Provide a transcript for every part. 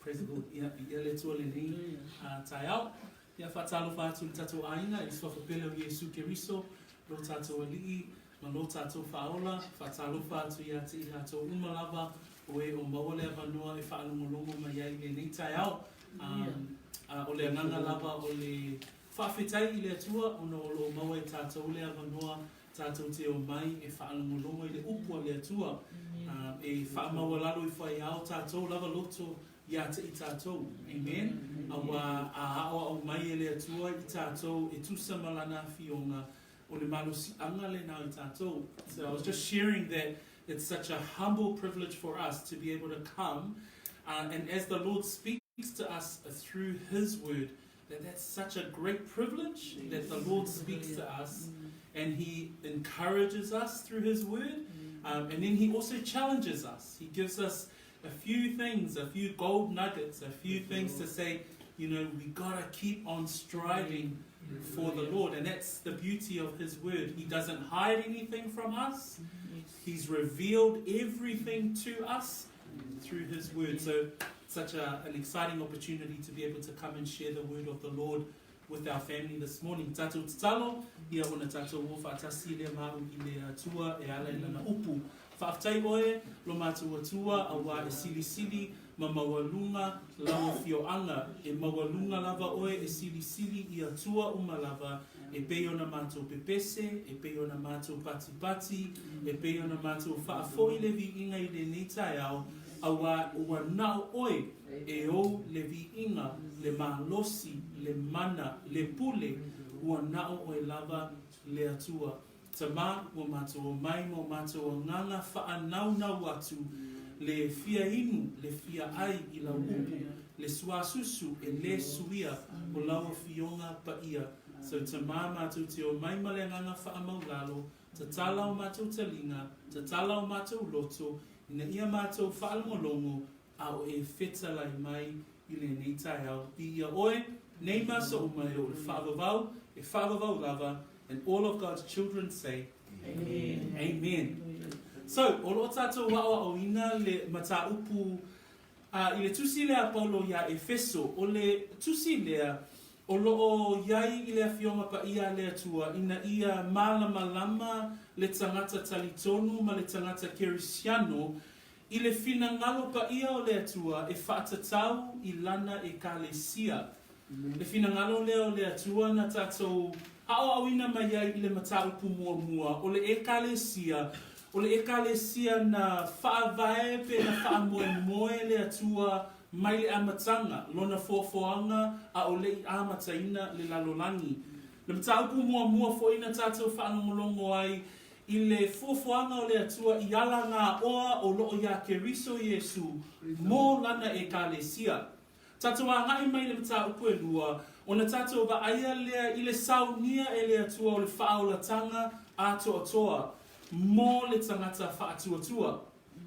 Praise the Lord. Ia, viia le Atua lenei taeao. Ia, faatalofa atu i le tatou aiga i le Suafa pele o Iesu Keriso, lo tatou Alii ma lo tatou Faaola. Faatalofa atu ia te i latou uma lava o e o maua le avanoa e faalogologo mai ai i lenei taeao. O le agaga lava o le faafetai i le Atua ona o lo o maua e tatou le avanoa tatou te omai e faalogologo i le upu a le Atua, e faamaualalo ifo ai ao tatou lava loto ia te i tatou. Amen. Auā a aʻoaʻo mai e le Atua i tatou e tusa ma Lana afioga, o le malosiʻaga lena i tatou. So I was just sharing that it's such a humble privilege for us to be able to come uh, and as the Lord speaks to us through His Word, that that's such a great privilege that the Lord speaks to us and He encourages us through His Word. Um, and then He also challenges us. He gives us a few things, a few gold nuggets, a few things to say, you know, we gotta keep on striving for the Lord. And that's the beauty of His Word. He doesn't hide anything from us. He's revealed everything to us through His Word. So, such a, an exciting opportunity to be able to come and share the word of the Lord with our family this morning. Tatou tatalo, ia ona tatou o faatasi lea ma au i le Atua e ala i lana upu. Faafetai oe, lo matou Atua, auā e silisili ma maualuga lau afioaga, e maualuga lava oe e silisili i Atua uma lava, e pei ona matou pepese, e pei ona matou patipati, e pei ona matou faafoi le viiga i lenei taeao, auā ua na o oe e ou le viiga, le malosi, le mana, le pule, ua na o oe lava le Atua. Tama, ua matou omai ma o matou agaga faanaunau atu le fia inu, le fia ai i lau upu, le suasusu e le suia o lau afioga paia. So Tama, matou te omai ma le agaga faamaulalo, tatala o matou taliga, tatala o matou loto, ina ia matou faalogologo a o e fetalai mai i lenei taeao. Viia oe, nei ma aso uma e o le faavavau, e faavavau lava, and all of God's children say, Amen. Amen. So, o lo o tatou aʻoaʻoina le mataupu a i le tusi lea a Paulo iā Efeso, o le tusi lea o lo o i ai i le Afioga Paia a le Atua ina ia mālamalama le tagata talitonu ma le tagata Kerisiano I le finagalo paia o le Atua e faatatau i Lana Ekalesia. Le finagalo lea o le Atua na tatou aoaoina mai ai i le mataupu muamua, o le Ekalesia, o le Ekalesia na faavae pe na faamoemoe le Atua mai le amataga, Lona foafoaga a o le i amataina le lalolagi. Le mataupu muamua foi na tatou faalogologo ai I le fuafuaga o le Atua i ala ngā oa o loo iā Keriso Iesu mō Lana Ekalesia. Tatou agai mai le mataupu e lua, ona tatou vaaia lea i le saunia e le Atua o le faaolatanga atoatoa mō le tagata faatuatua.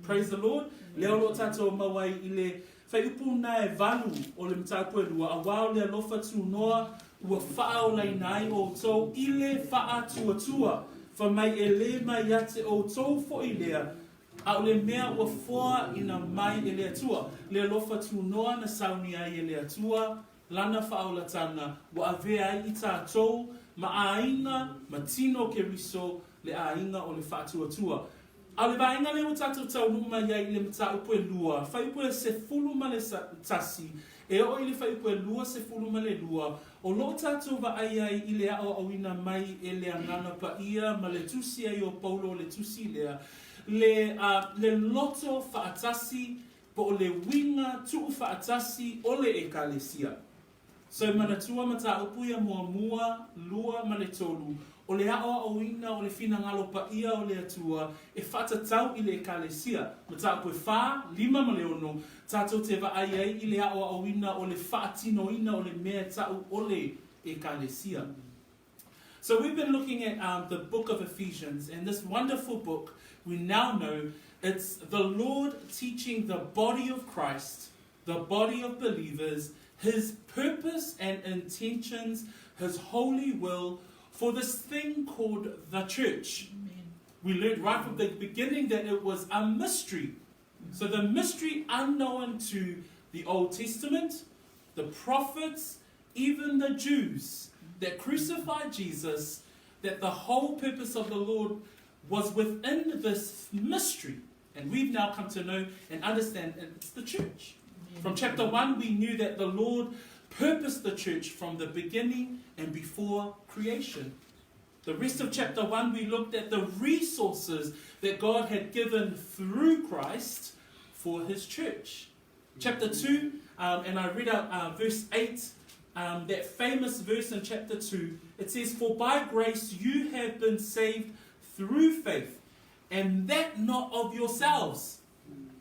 Praise the Lord. Lea o lo o tatou mau ai i le fuaiupu na e valu o le mataupu e lua, auā o le alofa tunoa ua faaolaina ai outou i le faatuatua, fai mai e lē mai ia te outou foi lea, a o le mea ua foaina mai e le Atua. Le alofa tunoa na saunia ai e le Atua Lana faaolatanga ua avea ai i tatou ma aiga ma tino Keriso le aiga o le faatuatua. A o le vaega lea ua tatou taunuu mai ai i le mataupu e lua, fuaiupu e 11 e oo i le fuaiupu e 22, o lo o tatou vaai ai i le aoaoina mai e le Agaga Paia ma le tusi ai o Paulo o le tusi lea, le, a, le loto faatasi Po o le uiga tuufaatasi o le Ekalesia. So e manatua mataupu ia muamua, lua ma le tolu, o le aʻoaʻoina o le finagalo paia o le Atua e faatatau i le Ekalesia. Mataupu e fa, lima ma le ono, tatou te vaai ai i le aʻoaʻoina o le faatinoina o le mea e taʻu o le Ekalesia. So we've been looking at um, the book of Ephesians, and this wonderful book, we now know it's the Lord teaching the body of Christ, the body of believers, his purpose and intentions, his holy will for this thing called the church. Amen. We learned right from the beginning that it was a mystery. So the mystery unknown to The Old Testament, the prophets, even the Jews that crucified Jesus, that the whole purpose of the Lord was within this mystery. And we've now come to know and understand it's the church. From chapter 1, we knew that the Lord purposed the church from the beginning and before creation. The rest of chapter 1, we looked at the resources that God had given through Christ for his church. Chapter 2, and I read out verse 8, that famous verse in chapter 2. It says, For by grace you have been saved through faith, and that not of yourselves.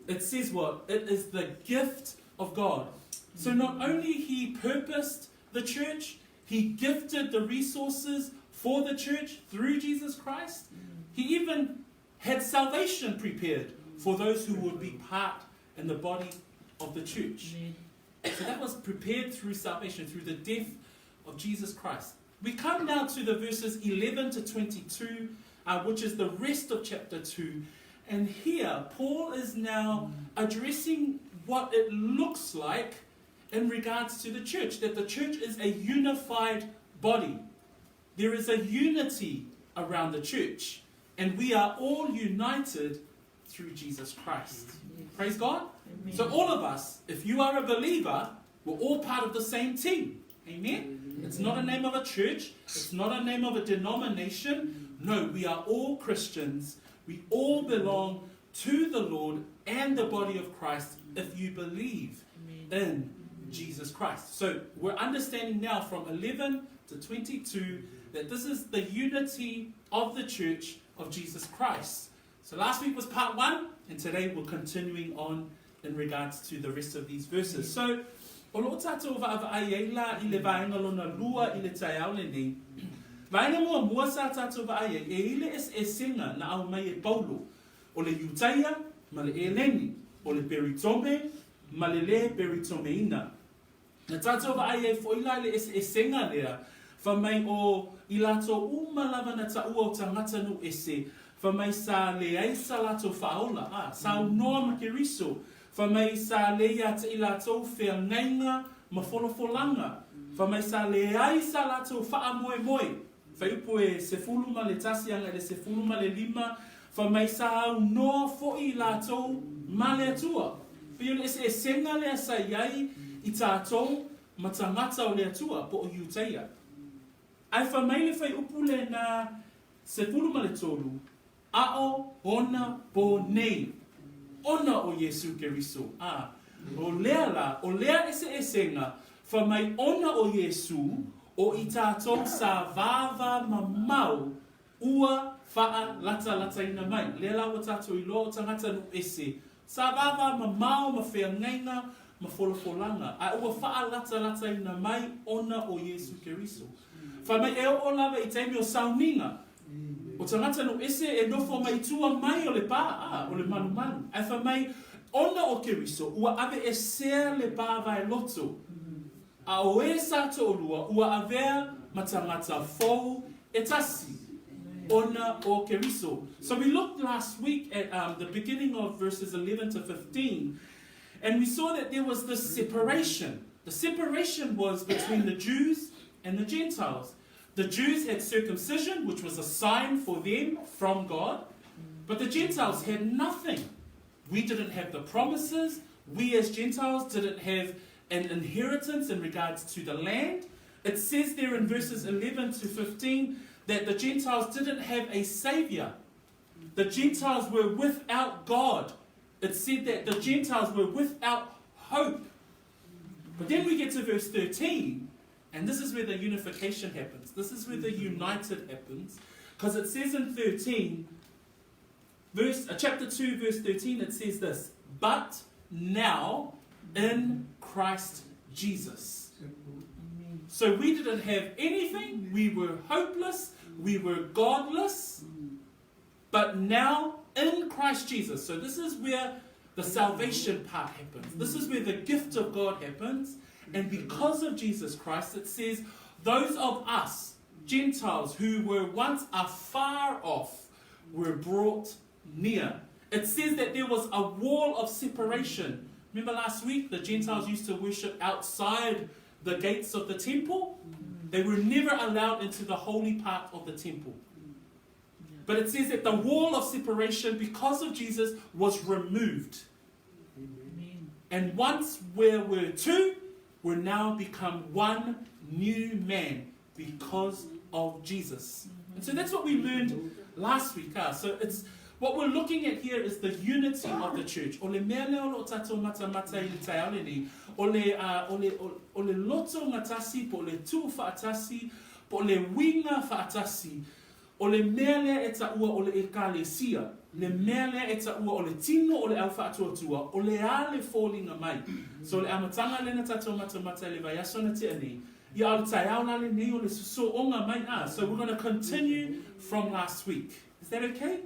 It says what? It is the gift of God. So not only he purposed the church, he gifted the resources for the church through Jesus Christ. He even had salvation prepared for those who would be part in the body of the church. So that was prepared through salvation, through the death of Jesus Christ. We come now to the verses 11 to 22, which is the rest of chapter 2. And here, Paul is now addressing what it looks like in regards to the church, that the church is a unified body. There is a unity around the church, and we are all united through Jesus Christ. Yes. Praise God. Amen. So all of us, if you are a believer, we're all part of the same team. Amen? Amen. It's not a name of a church. It's not a name of a denomination. No, we are all Christians. We all belong to the Lord and the body of Christ if you believe in Jesus Christ. So we're understanding now from 11 to 22 that this is the unity of the church of Jesus Christ. So last week was part 1, and today we're continuing on in regards to the rest of these verses. So, o lo o tātou vaavaai ai la i le vaenga lona lua i le taeao lenei. Vaenga muamua sa tātou vaai ai, e i le eseesega na aumai e Paulo, o le Iutaia ma le Eleni, o le Peritome ma le lē Peritomeina. Na tātou vaai ai foʻi la i le eseesega lea, fa mai o i latou uma lava na taua o tagata nuu ese, fa mai sa leai sa latou faaola, a, saunoa ma Keriso, fa mai sa le ia te i latou feagaiga ma folafolaga, fa mai sa leai sa latou faamoemoe, Fuaiupu e 11 agai i le 15, fa mai sa aunoa foʻi i latou ma le Atua. Pei o le eseesega lea sa i ai i tatou ma tagata o le Atua po o Iutaia. Ae fa mai le fuaiupu lena 13, Aʻo ona po nei, ona o Iesu Keriso. A, o lea la, o lea eseesega, fa mai ona o Iesu, o i tatou sa vava mamao ua faalatalataina mai. Lea la ua tatou iloa o tagata nuu ese, sa vava mamao ma feagaiga ma folafolaga, ae ua faalatalataina mai ona o Iesu Keriso. Fa mai e oo lava i taimi o sauniga, O tagata nuu ese e nofo mai i tua mai o le pā, ā, o le malumalu. Ae fai mai, ona o Keriso, ua aveesea le pā vaeloto, a o e sa toʻolua ua avea ma tagata fou e tasi, ona o Keriso. So we looked last week at um, the beginning of verses 11 to 15, and we saw that there was this separation. The separation was between the Jews and the Gentiles. The Jews had circumcision, which was a sign for them from God, but the Gentiles had nothing. We didn't have the promises. We as Gentiles didn't have an inheritance in regards to the land. It says there in verses 11 to 15 that the Gentiles didn't have a savior. The Gentiles were without God. It said that the Gentiles were without hope. But then we get to verse 13, and this is where the unification happens. This is where the united happens. Because it says in 13, verse, chapter 2, verse 13, it says this But now in Christ Jesus. So we didn't have anything. We were hopeless. We were godless. But now in Christ Jesus. So this is where the salvation part happens. This is where the gift of God happens. And because of Jesus Christ, it says, those of us, Gentiles, who were once afar off, were brought near. It says that there was a wall of separation Remember last week, the Gentiles used to worship outside the gates of the temple? They were never allowed into the holy part of the temple. But it says that the wall of separation, because of Jesus, was removed. Amen. And once where were two, we're now become one new man because of Jesus. And so that's what we learned last week. Ah. So it's what we're looking at here is the unity of the church. O le mea lea o lo tātou matamata i le taeao lenei, o le, uh, o le, o, o le loto ngatasi, po o le tū whaatasi, po o le winga whaatasi, O le mea lea e taua o le Ekalesia, le mea lea e taua o le tino o le au faatuatua, o le a le foliga mai. So le amataga lea na tatou matamata i le vaiaso na tea nei, ia a o le taeao la lenei o le sosooga mai a. So we're gonna continue from last week. Is that okay?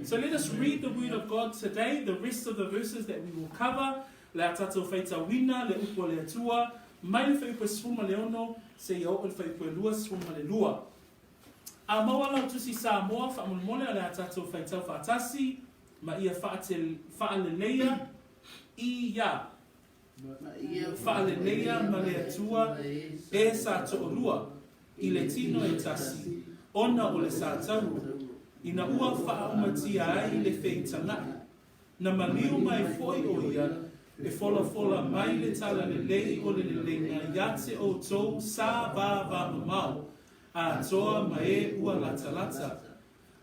So let us read the word of God today, the rest of the verses that we will cover, le a tatou faitauina le upu a le Atua, mai le fuaiupu e 16 seia oo i le fuaiupu e 22. A maua lau tusi Samoa faamolemole o le a tatou faitau faatasi ma ia faaleleia i ia faaleleia ma le Atua e sa toalua i le tino e tasi ona o le sa taua ina ua faaumatia ai le feitagaʻi Na maliu mai foi ʻo ia e folafola mai le talalelei o le leleiga iā te ʻoutou sa vāvāmamao, atoa ma e ua latalata.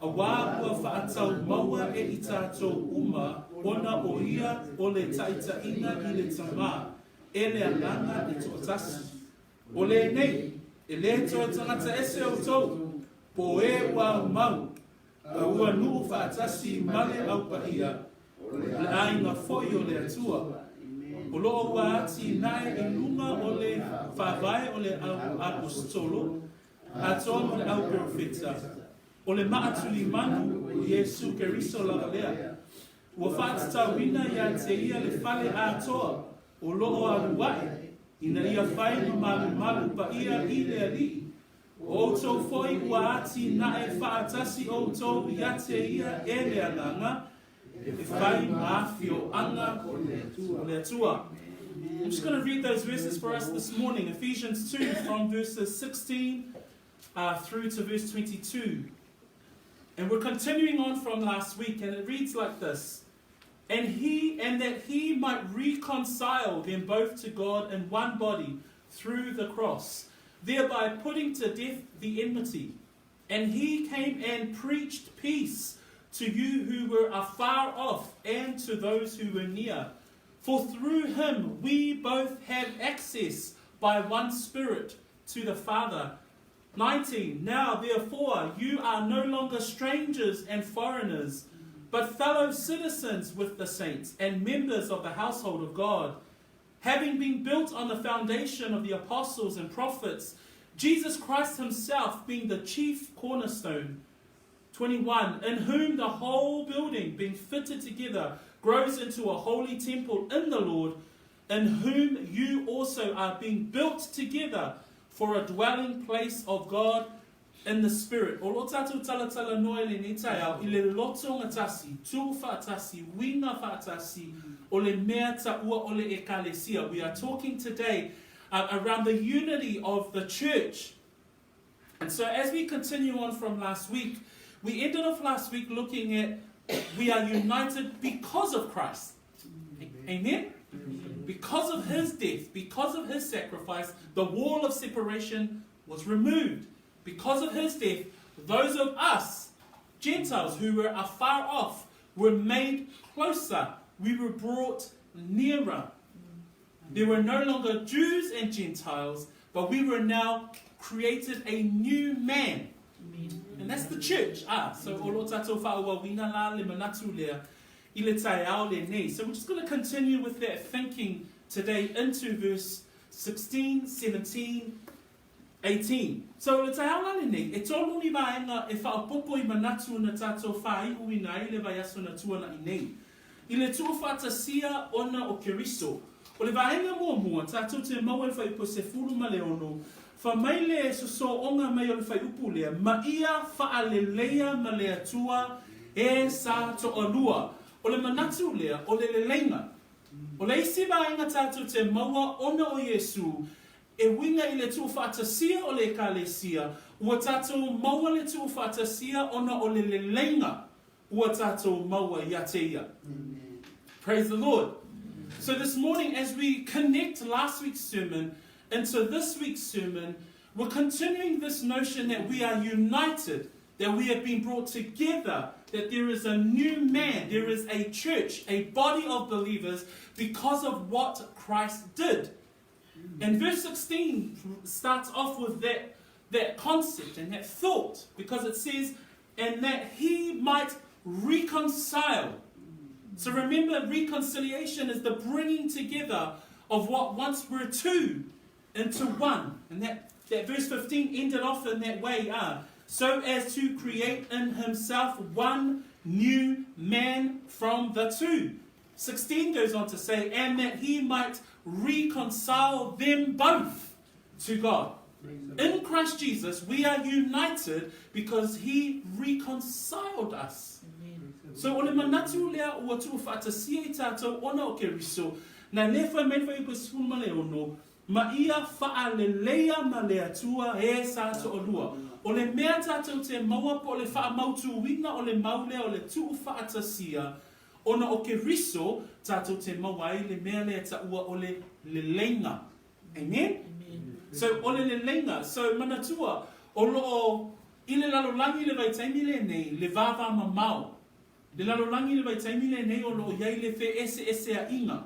Auā ua faatau maua e i tātou uma ona ʻo ia o le taʻitaʻiga i le Tamā, e le Agaga e toʻatasi. ʻO lenei, e lē toe tagata ese ʻoutou, po e ua aumau, A ua nuu faatasi ma le Au Paia, o le aiga foi o le Atua, o loo ua atinae i luga o le faavae o le Au Aposetolo, atoa ma le Au Perofeta, o le Maatulimanu o Iesu Keriso lava lea, ua faatatauina ia te ia le fale atoa o loo alu ae, ina ia fai ma malumalu paia i le Alii, O outou foi ua atinae faatasi outou ia te ia e le Agaga e fai ma afioaga o le Atua. I'm just going to read those verses for us this morning. Ephesians 2 from verses 16 uh, through to verse 22. And we're continuing on from last week, and it reads like this. And he and that he might reconcile them both to God in one body through the cross, thereby putting to death the enmity. And he came and preached peace to you who were afar off and to those who were near. For through him we both have access by one Spirit to the Father. 19. Now, therefore, you are no longer strangers and foreigners, but fellow citizens with the saints and members of the household of God, having been built on the foundation of the apostles and prophets, Jesus Christ himself being the chief cornerstone. 21. In whom the whole building, being fitted together, grows into a holy temple in the Lord, in whom you also are being built together for a dwelling place of God in the Spirit. O lo tātou talatala noa i lenei taeao, i le loto ngatasi, tū whaatasi, winga whaatasi, o le mea taua o le ekalesia. We are talking today uh, around the unity of the church. And so as we continue on from last week, we ended off last week looking at we are united because of Christ. Amen? Because of his death, because of his sacrifice, the wall of separation was removed. Because of his death, those of us, Gentiles who were afar off, were made closer. We were brought nearer. There were no longer Jews and Gentiles, but we were now created a new man. And that's the church. Ah, so o lo tātou whaauauina la le manatu lea i le taeao lenei. So we're just going to continue with that thinking today into verse 16, 17, 18. So le taeao la lenei, e tolu ni vaega e whaopoko i manatu na tātou whāiuina ai le vaiaso na tuanaʻi nei. I le tuufaatasia ona o Keriso, o le vaega muamua, tātou te maua i le fuaiupu e 16, fa mai le sosooga mai o le fuaiupu lea, ma ia faaleleia ma le Atua e sa toalua. O le manatu lea, o le leleiga. O le isi vaega tātou te maua ona o Iesū, e uiga i le tuufaatasia o le Ekalesia, ua tātou maua le tuufaatasia ona o le leleiga ua tātou maua ia te ia. Praise the Lord. So this morning, as we connect last week's sermon into this week's sermon, we're continuing this notion that we are united, that we have been brought together, that there is a new man, there is a church, a body of believers, because of what Christ did. And verse 16 starts off with that, that concept and that thought, because it says, and that he might reconcile. So remember, reconciliation is the bringing together of what once were two into one. And that, that verse 15 ended off in that way, so as to create in himself one new man from the two. 16 goes on to say, and that he might reconcile them both to God. In Christ Jesus, we are united because he reconciled us. So o le manatu lea ua tuufaatasia i tātou ona o Keriso, na le fai mai le fuaiupu e 16, ma ia faaleleia ma le Atua e sa toalua. O le mea tātou te maua po o le faamautuina o le mau lea o le tuufaatasia, ona o Keriso tātou te maua ai le mea lea e taua o le leleiga. Amen? So, o le leleiga. So, manatua, o loo i le lalolagi i le vaitaimi lenei, le vāvāmamao. Le lalolagi i le vaitaimi lenei o loo i ai le feeseeseaiga.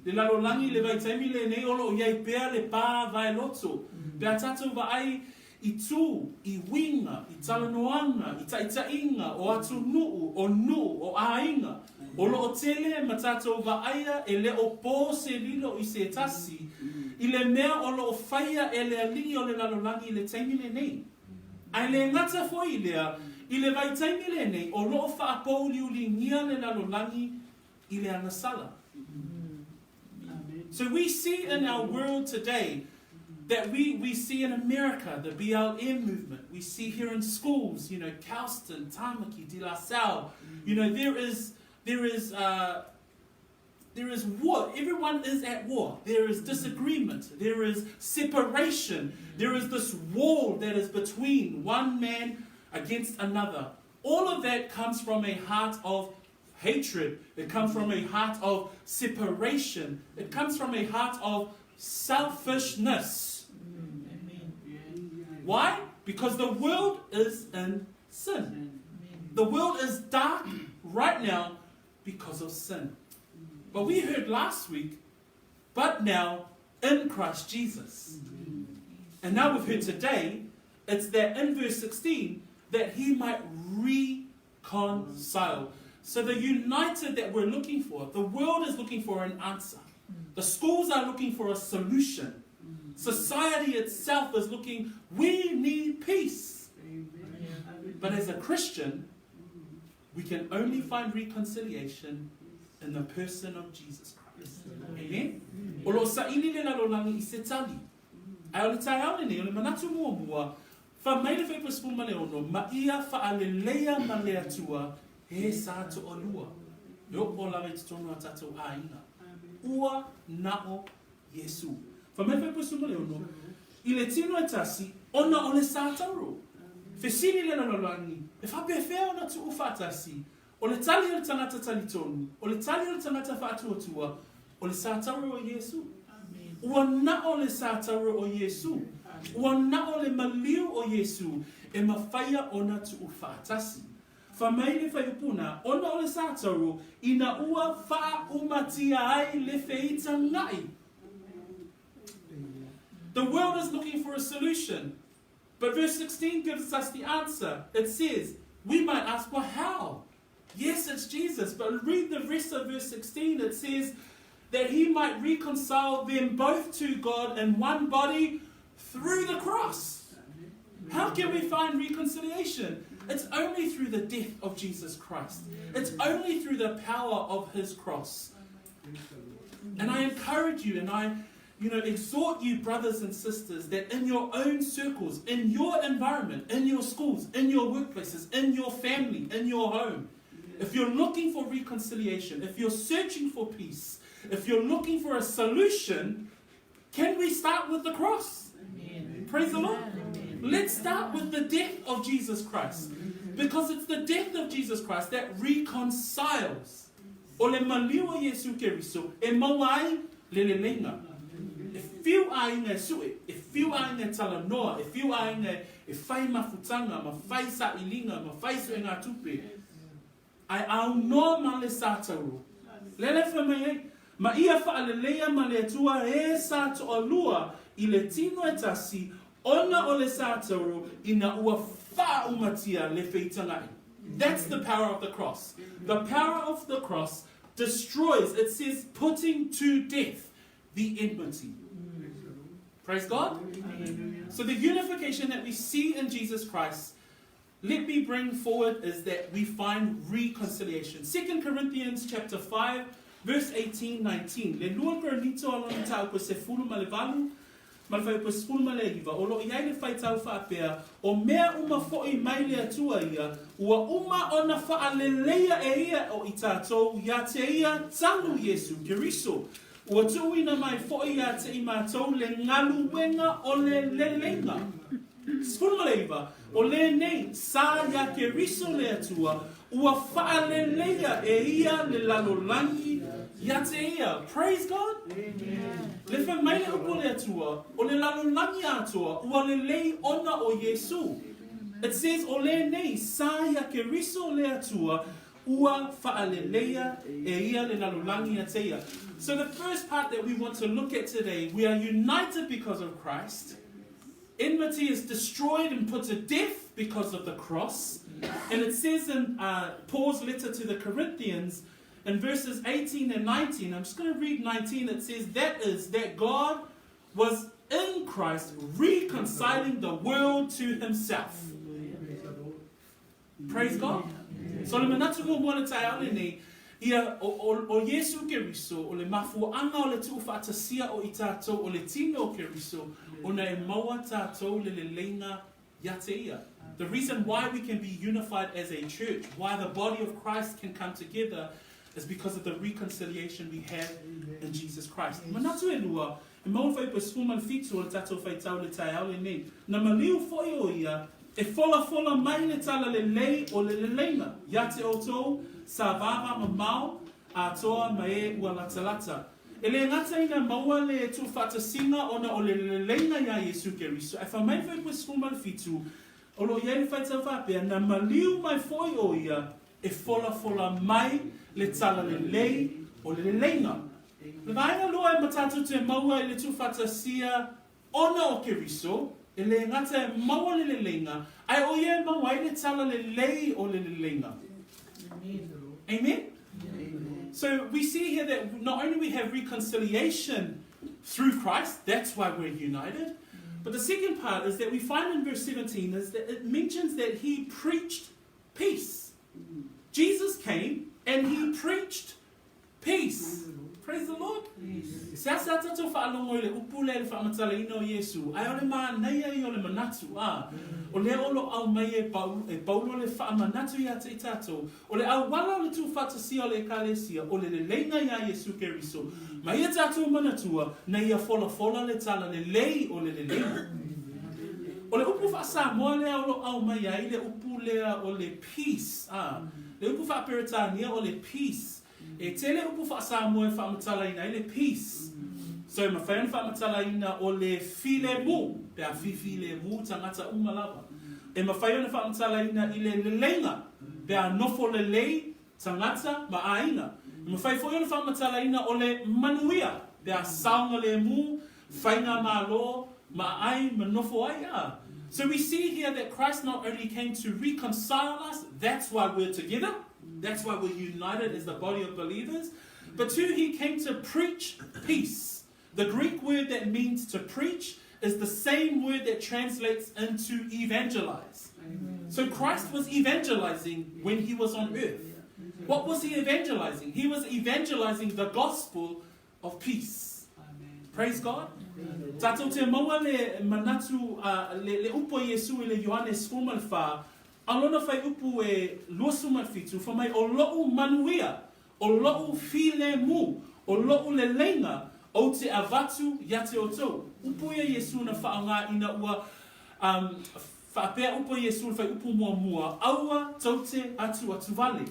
Le lalolagi i le vaitaimi lenei o loo i ai pea le pā vaeloto. Pe a tātou vaai i tū, i uiga, i talanoaga, i taʻitaʻiga o atunuu, o nuu, o aiga, o loo tele ma tātou vaaia e le o pō se lilo i se tasi, i le mea o loo faia e le alii o le lalolagi i le taimi lenei. Ae le gata foi i lea, i le vaitaimi lenei o loo faapouliuligia le lalolagi i le agasala. So we see in our world today that we, we see in America the BLM movement. We see here in schools, you know, Kelston, Tamaki, De La Salle. You know, there is, there is, there is war. Everyone is at war. There is disagreement. There is separation. There is this wall that is between one man against another. All of that comes from a heart of hatred. It comes from a heart of separation. It comes from a heart of selfishness. Why? Because the world is in sin. The world is dark right now because of sin. But we heard last week, but now in Christ Jesus. And now we've heard today, it's that in verse 16, that he might reconcile. So the united that we're looking for, the world is looking for an answer. The schools are looking for a solution. Society itself is looking, we need peace. But as a Christian, we can only find reconciliation in the person of Jesus Christ. Amen? O loo saili le lalolagi i se tali. Ae o le taeao lenei, o le manatu muamua, fai mai le fuaiupu e 16, ma ia faaleleia ma le Atua e sa toalua. E oo lava i totonu o a tātou aiga. Ua nao Iesu. Fai mai le fuaiupu e 16, i le tino e tasi, ona o le satauro. Fesili le lalolagi, e faapefea ona tuufaatasi? O le tali o le tagata talitonu, o le tali o le tagata faatuatua, o le satauro o Iesu. Ua nao le satauro o Iesu. Ua nao le maliu o Iesu e mafaia ona tuufaatasi. Fai mai le fuaiupu na, ona o le satauro, ina ua faaumatia ai le feitagaʻi. The world is looking for a solution. But verse 16 gives us the answer. It says, we might ask, well, how? Yes, it's Jesus. But read the rest of verse 16. It says that he might reconcile them both to God in one body through the cross. How can we find reconciliation? It's only through the death of Jesus Christ. It's only through the power of his cross. And I encourage you and I you know, exhort you, brothers and sisters, that in your own circles, in your environment, in your schools, in your workplaces, in your family, in your home, if you're looking for reconciliation, if you're searching for peace, If you're looking for a solution, can we start with the cross? Amen. Praise the Lord. Amen. Let's start with the death of Jesus Christ. Because it's the death of Jesus Christ that reconciles. O le maliu o Iesu Keriso e maua ai le leleiga. E fiu aiga e sue, e fiu aiga e talanoa, e fiu aiga e fai mafutaga, ma fai sailiga, ma fai suegatupe. Ae aunoa ma le sa tauro. Lea la e fai mai ai, Ma ia faaleleia ma le Atua e sa toalua i le tino e tasi, ona o le sa tauro ina ua faaumatia le feitagaʻi. That's the power of the cross. The power of the cross destroys, it says, putting to death the enmity. Praise God. So the unification that we see in Jesus Christ let me bring forward is that we find reconciliation. 2 Corinthians chapter 5 verse 18 19. Le lua Korinito a lona mataupu e 18 ma le fuaiupu e 19, o lo o i ai le faitau faapea, O mea uma foʻi mai le Atua ia, ua uma ona faaleleia e ia o i tatou iā te ia talu Iesu Keriso. Ua tuuina mai foʻi iā te i matou le galuega o le leleiga. 19, O lenei, sa iā Keriso le Atua, ua faaleleia e ia le lalolagi iā te ia. Praise God! Le fai mai le upu a le Atua, o le lalolagi atoa ua lelei ona o Iesu. It says, O lenei, sa iā Keriso le Atua, ua faaleleia e ia le lalolagi iā te ia. So the first part that we want to look at today, we are united because of Christ. Enmity is destroyed and put to death because of the cross. And it says in uh, Paul's letter to the Corinthians, in verses 18 and 19, I'm just going to read 19. It says, That is, that God was in Christ reconciling the world to himself. Praise God. So le manatu muamua le taeao lenei, ia, o, o, o Iesu Keriso, o le mafuaaga o le tuufaatasia o i tatou o le tino o Keriso, ona e maua tatou le leleiga ia te ia. The reason why we can be unified as a church, why the body of Christ can come together, is because of the reconciliation we have in Jesus Christ. Manatu e lua, E maua fuaiupu e 17 o le tatou faitau i le taeao lenei. Na maliu foi o ia e folafola mai le tala lelei o le leleiga ia te outou sa vava mamao atoa ma e ua latalata. E le gata ina maua le tuufaatasiga ona o le leleiga ia Iesu Keriso, ae fai mai le fuaiupu e 17, o lo o i ai le faitau faapea, Na maliu mai foi o ia e folafola mai le tala lelei o le leleiga. Le vaega lua e matatutu e maua i le tuufaatasia ona o Keriso, e le gata e maua le leleiga, ae o ia e maua ai le tala lelei o le leleiga. Amen? So we see here that not only we have reconciliation through Christ, that's why we're united, but the second part is that we find in verse 17 is that it mentions that he preached peace. Jesus came and he preached peace. Praise the Lord. Seasea tatou faalogo i le upu lea i le faamatalaina o Iesu, ae o le manaia ia o le manatu, a, o lea o lo o aumai e e Paulo le faamanatu ia te i tatou, o le auala o le tuufaatasia o le Ekalesia, o le leleiga ia Iesu Keriso, ma ia tatou manatua, na ia folafola le tala lelei o le leleiga. O le upu faa-Samoa lea o lo o aumai ai le upu lea o le peace, a, le upu faa-Peretania o le peace. E tele upu faa-Samoa e faamatalaina ai le peace. So e mafai ona faamatalaina o le filemu, pe a fifilemu tagata uma lava. E mafai ona faamatalaina i le leleiga, pe a nofo lelei tagata ma aiga. E mafai foi ona faamatalaina o le manuia, pe a saogalemu, faigamalo, ma aai ma nofo ai a. So we see here that Christ not only came to reconcile us, that's why we're together, that's why we're united as the body of believers, but two, he came to preach peace. The Greek word that means to preach is the same word that translates into evangelize. Amen. So Christ was evangelizing when he was on earth. What was he evangelizing? He was evangelizing the gospel of peace. Amen. Praise God. Tatou te maua le manatu a le, le upu a Iesu i le Ioane 14, a lona fai upu e 27, fa mai o loʻu manuia, o loʻu filemu, O loʻu leleiga ou te avatu ia te outou. Upu ia Iesu na faaaoga ina ua um, faapea upu a Iesu le faaiupu muamua, Aua tou te atuatuvale.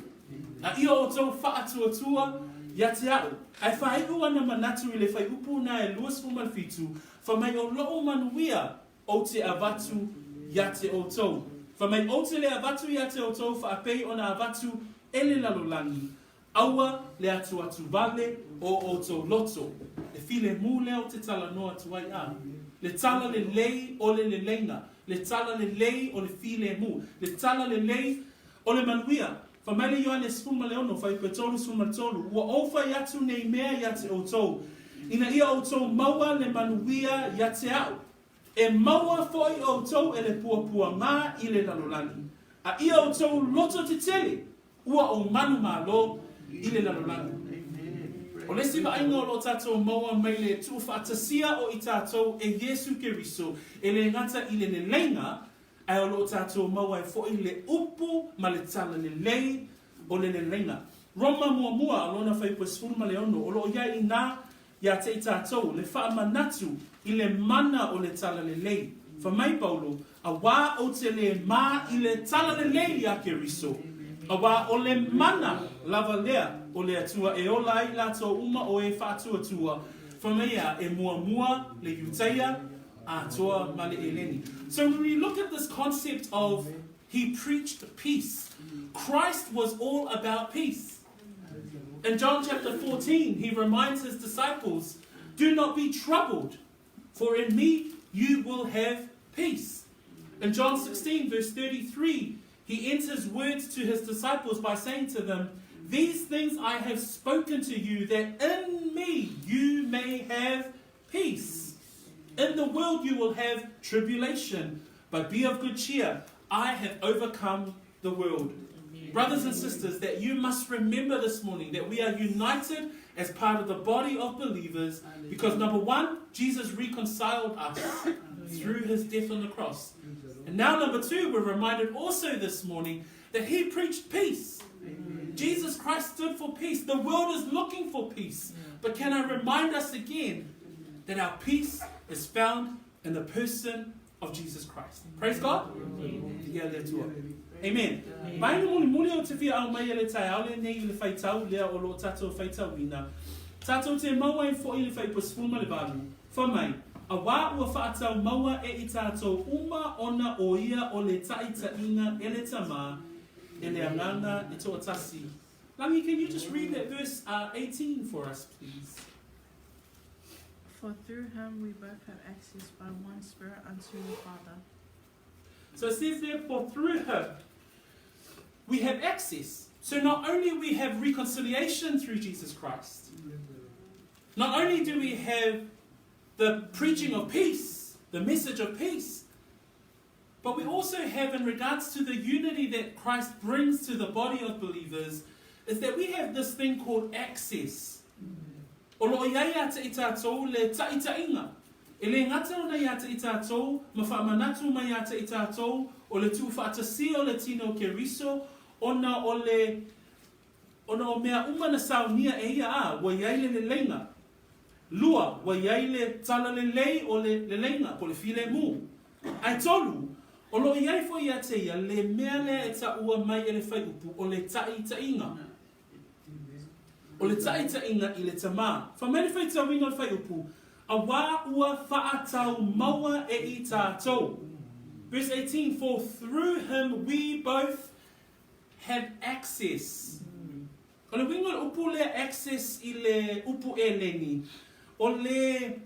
A ia outou faatuatua ia te aʻu. Ae faaiu ana manatu i le faaiupu na e 27, Fai mai o loʻu manuia ou te avatu ia te outou. Fai mai ou te le avatu ia te outou faapei ona avatu e le lalolagi. Aua le atuatuvale o outou loto, le filemu lea ou te talanoa atu ai a. Le tala lelei o le leleiga, le tala lelei o le filemu, le tala lelei o le manuia. Fai mai le Ioane 16, fuaiupu e 33, Ua ou fai atu nei mea ia te outou, ina ia outou maua le manuia ia te aʻu. E maua foi outou e le puapuaga i le lalolagi, a ia outou loto tetele, Ua ou manumalo i le lalolagi. O le isi vaaiga o lo o tatou maua mai le tuufaatasia o i tatou e Iesu Keriso e le gata i le leleiga, ae o lo o tatou maua ai foi le upu ma le talalelei o le leleiga. Roma muamua, lona fuaiupu e 16, o lo o i ai inā ia te i tatou le faamanatu i le mana o le talalelei. Fai mai Paulo, Auā ou te lē mā i le talalelei iā Keriso, auā o le mana lava lea o le Atua e ola ai latou uma o e faatuatua, fai mai ea, e muamua le Iutaia atoa ma le Eleni. So when we look at this concept of he preached peace, Christ was all about peace. In John chapter 14, he reminds his disciples, Do not be troubled, for in me you will have peace. In John 16, verse 33, he ends his words to his disciples by saying to them, These things I have spoken to you, that in me you may have peace. In the world you will have tribulation, but be of good cheer. I have overcome the world. Brothers and sisters, that you must remember this morning that we are united as part of the body of believers because, number one, Jesus reconciled us through his death on the cross. And now, number two, we're reminded also this morning that he preached peace. Amen. Jesus Christ stood for peace. The world is looking for peace. But can I remind us again that our peace is found in the person of Jesus Christ. Praise God. Ia le Atua. Amen. Mai le mulimuli o te fia aumaia i le taeao lenei i le faitau lea o lo tatou faitauina, tatou te mau ai foi i le fuaiupu 18, fai mai, Auā ua faatau maua e i tatou uma ona o ia o le taʻitaʻiga e le Tama e le Agaga e toatasi. Langi, can you just read that verse 18 for us, please? For through him we both have access by one Spirit unto the Father. So it says there, for through him we have access. So not only we have reconciliation through Jesus Christ, not only do we have the preaching of peace, the message of peace, but we also have, in regards to the unity that Christ brings to the body of believers, is that we have this thing called access. O lo o i ai ia te i tatou le taʻitaʻiga. E le gata ona ia te i tatou ma faamanatu mai ia te i tatou o le tuufaatasia o le tino o Keriso ona o le ona o mea uma na saunia e ia a ua i ai le leleiga. Lua, ua i ai le talalelei o le leleiga po o le filemu. Ae tolu, o lo o i ai foi ia te ia le mea lea e taua mai e le fuaiupu o le taʻitaʻiga. O le taʻitaʻiga i le Tamā. Fai mai le faitauina o le fuaiupu, Auā ua faatau maua e i tatou. Verse 18, For through him we both have access. O le uiga o le upu lea access i le upu Eleni, o le,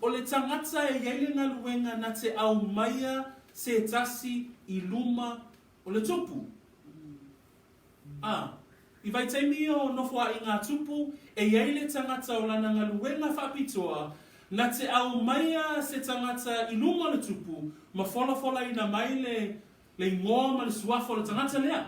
o le tagata e i ai le galuega na te aumaia se tasi i luma o le tupu. Ā, i vaitaimi ia o nofo aʻi ngā tupu, e i ai le tangata o lana galuega faapitoa, na te aumaia se tagata i luma o le tupu, ma folafolaina mai le, le igoa ma le suafa o le tagata lea.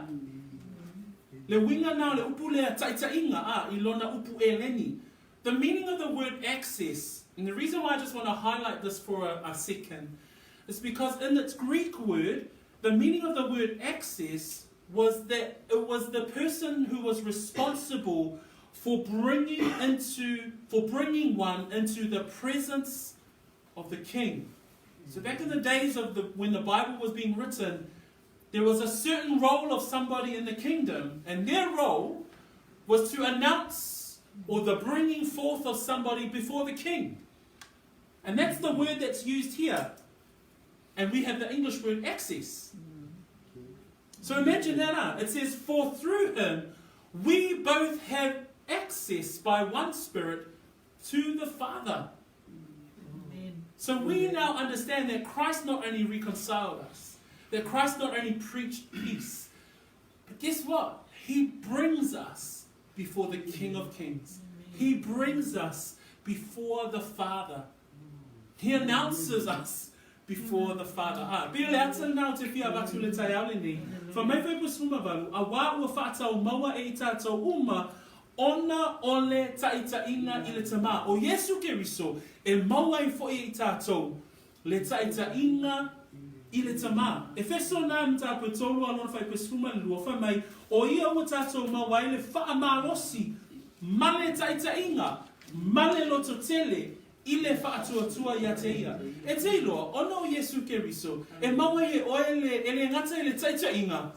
Le uiga na o le upu lea taʻitaʻiga, ā, i lona upu Eleni. The meaning of the word access, and the reason why I just want to highlight this for a, a second, is because in its Greek word, the meaning of the word access was that it was the person who was responsible For bringing into for bringing one into the presence of the king. So back in the days of the when the Bible was being written, there was a certain role of somebody in the kingdom, and their role was to announce or the bringing forth of somebody before the king. And that's the word that's used here. And we have the English word access. So imagine that. Huh? It says, For through him we both have access by one Spirit to the Father. Amen. So we now understand that Christ not only reconciled us, that Christ not only preached peace, but guess what? He brings us before the King of Kings. He brings us before the Father. He announces us before the Father. A, pei o le ata lena o te fia avatu le taeao lenei, fa mai fai posuma valu, a wā ua whaatau maua e i tātou uma, ona o le ta'ita'iga i le Tamā, o Iesu Keriso, e maua ai fo'i e i tātou le ta'ita'iga i le Tamā. Efeso nā mataupu e tolu a lona faaipu e 12, fai mai, O ia ua tātou maua ai le fa'amalosi ma le ta'ita'iga ma le lototele i le fa'atuatua iā te ia. E te iloa, ona o Iesu Keriso, e maua ai e oe le, e lē gata i le ta'ita'iga,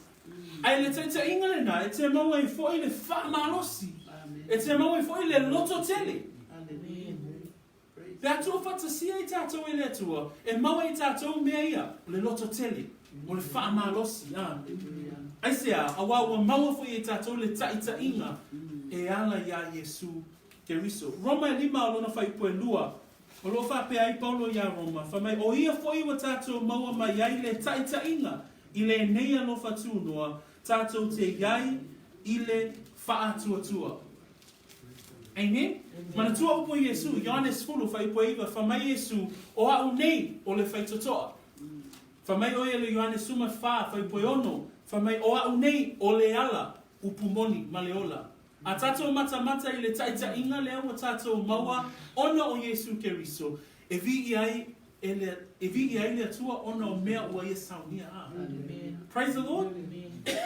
A i le taitaiga lena, e te mau ai fo'i le faamalosi, e te mau ai fo'i le lototele. Le Atua fatasia i tatou e le Atua, e mau ai i tatou mea ia, o le lototele, o le faamalosi. A. Aisea, auā ua maua fo'i e tatou le taitaiga e ala iā Iesu Keriso. Roma e lima o lona faaiupu e lua, o lo o faapea ai Paulo iā Roma, fai mai, O ia fo'i ua tatou maua mai ai le taitaiga i lenei alofa tunoa, tatou te iai i le faatuatua. Amen? Manatua upu o Iesu, Ioane 10, faaiupu e iva, fai mai Iesu, O a'u nei o le faitotoa. Fai mai o ia le Ioane suma fa, faaiupu e ono, fai mai, O a'u nei o le ala, upu moni ma le ola. A tatou matamata i le taitaiga lea ua tatou maua ona o Iesu Keriso, e viia ai e le, e viia ai le Atua ona o mea ua ia saunia. A. Praise the Lord.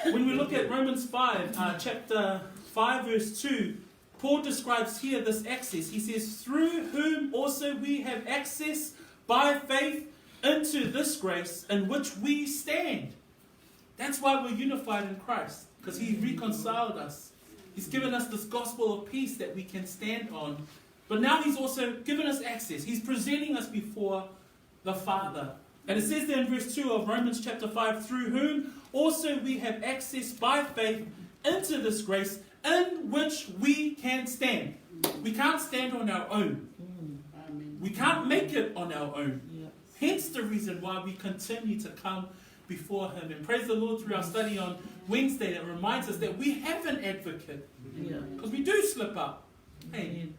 When we look at Romans 5, chapter 5, verse 2, Paul describes here this access. He says, Through whom also we have access by faith into this grace in which we stand. That's why we're unified in Christ, because He reconciled us. He's given us this gospel of peace that we can stand on. But now He's also given us access. He's presenting us before the Father. And it says there in verse 2 of Romans chapter 5 through whom also we have access by faith into this grace in which we can stand. We can't stand on our own. We can't make it on our own. Hence the reason why we continue to come before Him. And praise the Lord through our study on Wednesday that reminds us that we have an advocate. Because we do slip up. Hey.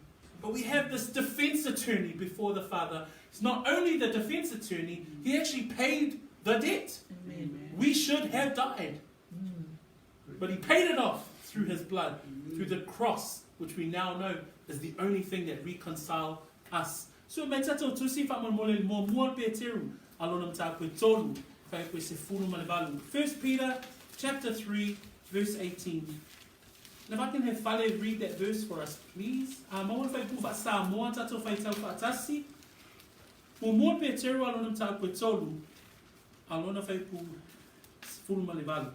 But we have this defense attorney before the Father. He's not only the defense attorney, he actually paid the debt. Amen. We should have died. But he paid it off through his blood, through the cross, which we now know is the only thing that reconciles us. So mai tatou tusi faamolemole le muamua Peteru a lona mataupu e tolu, faaiupu e 18. 1 Peter chapter 3 verse 18. And if I can have Fale read that verse for us, please. A maua le faaiupu faa-Samoa tatou faitau faatasi. Muamua Peteru a lona mataupu e tolu, a lona faaiupu 18.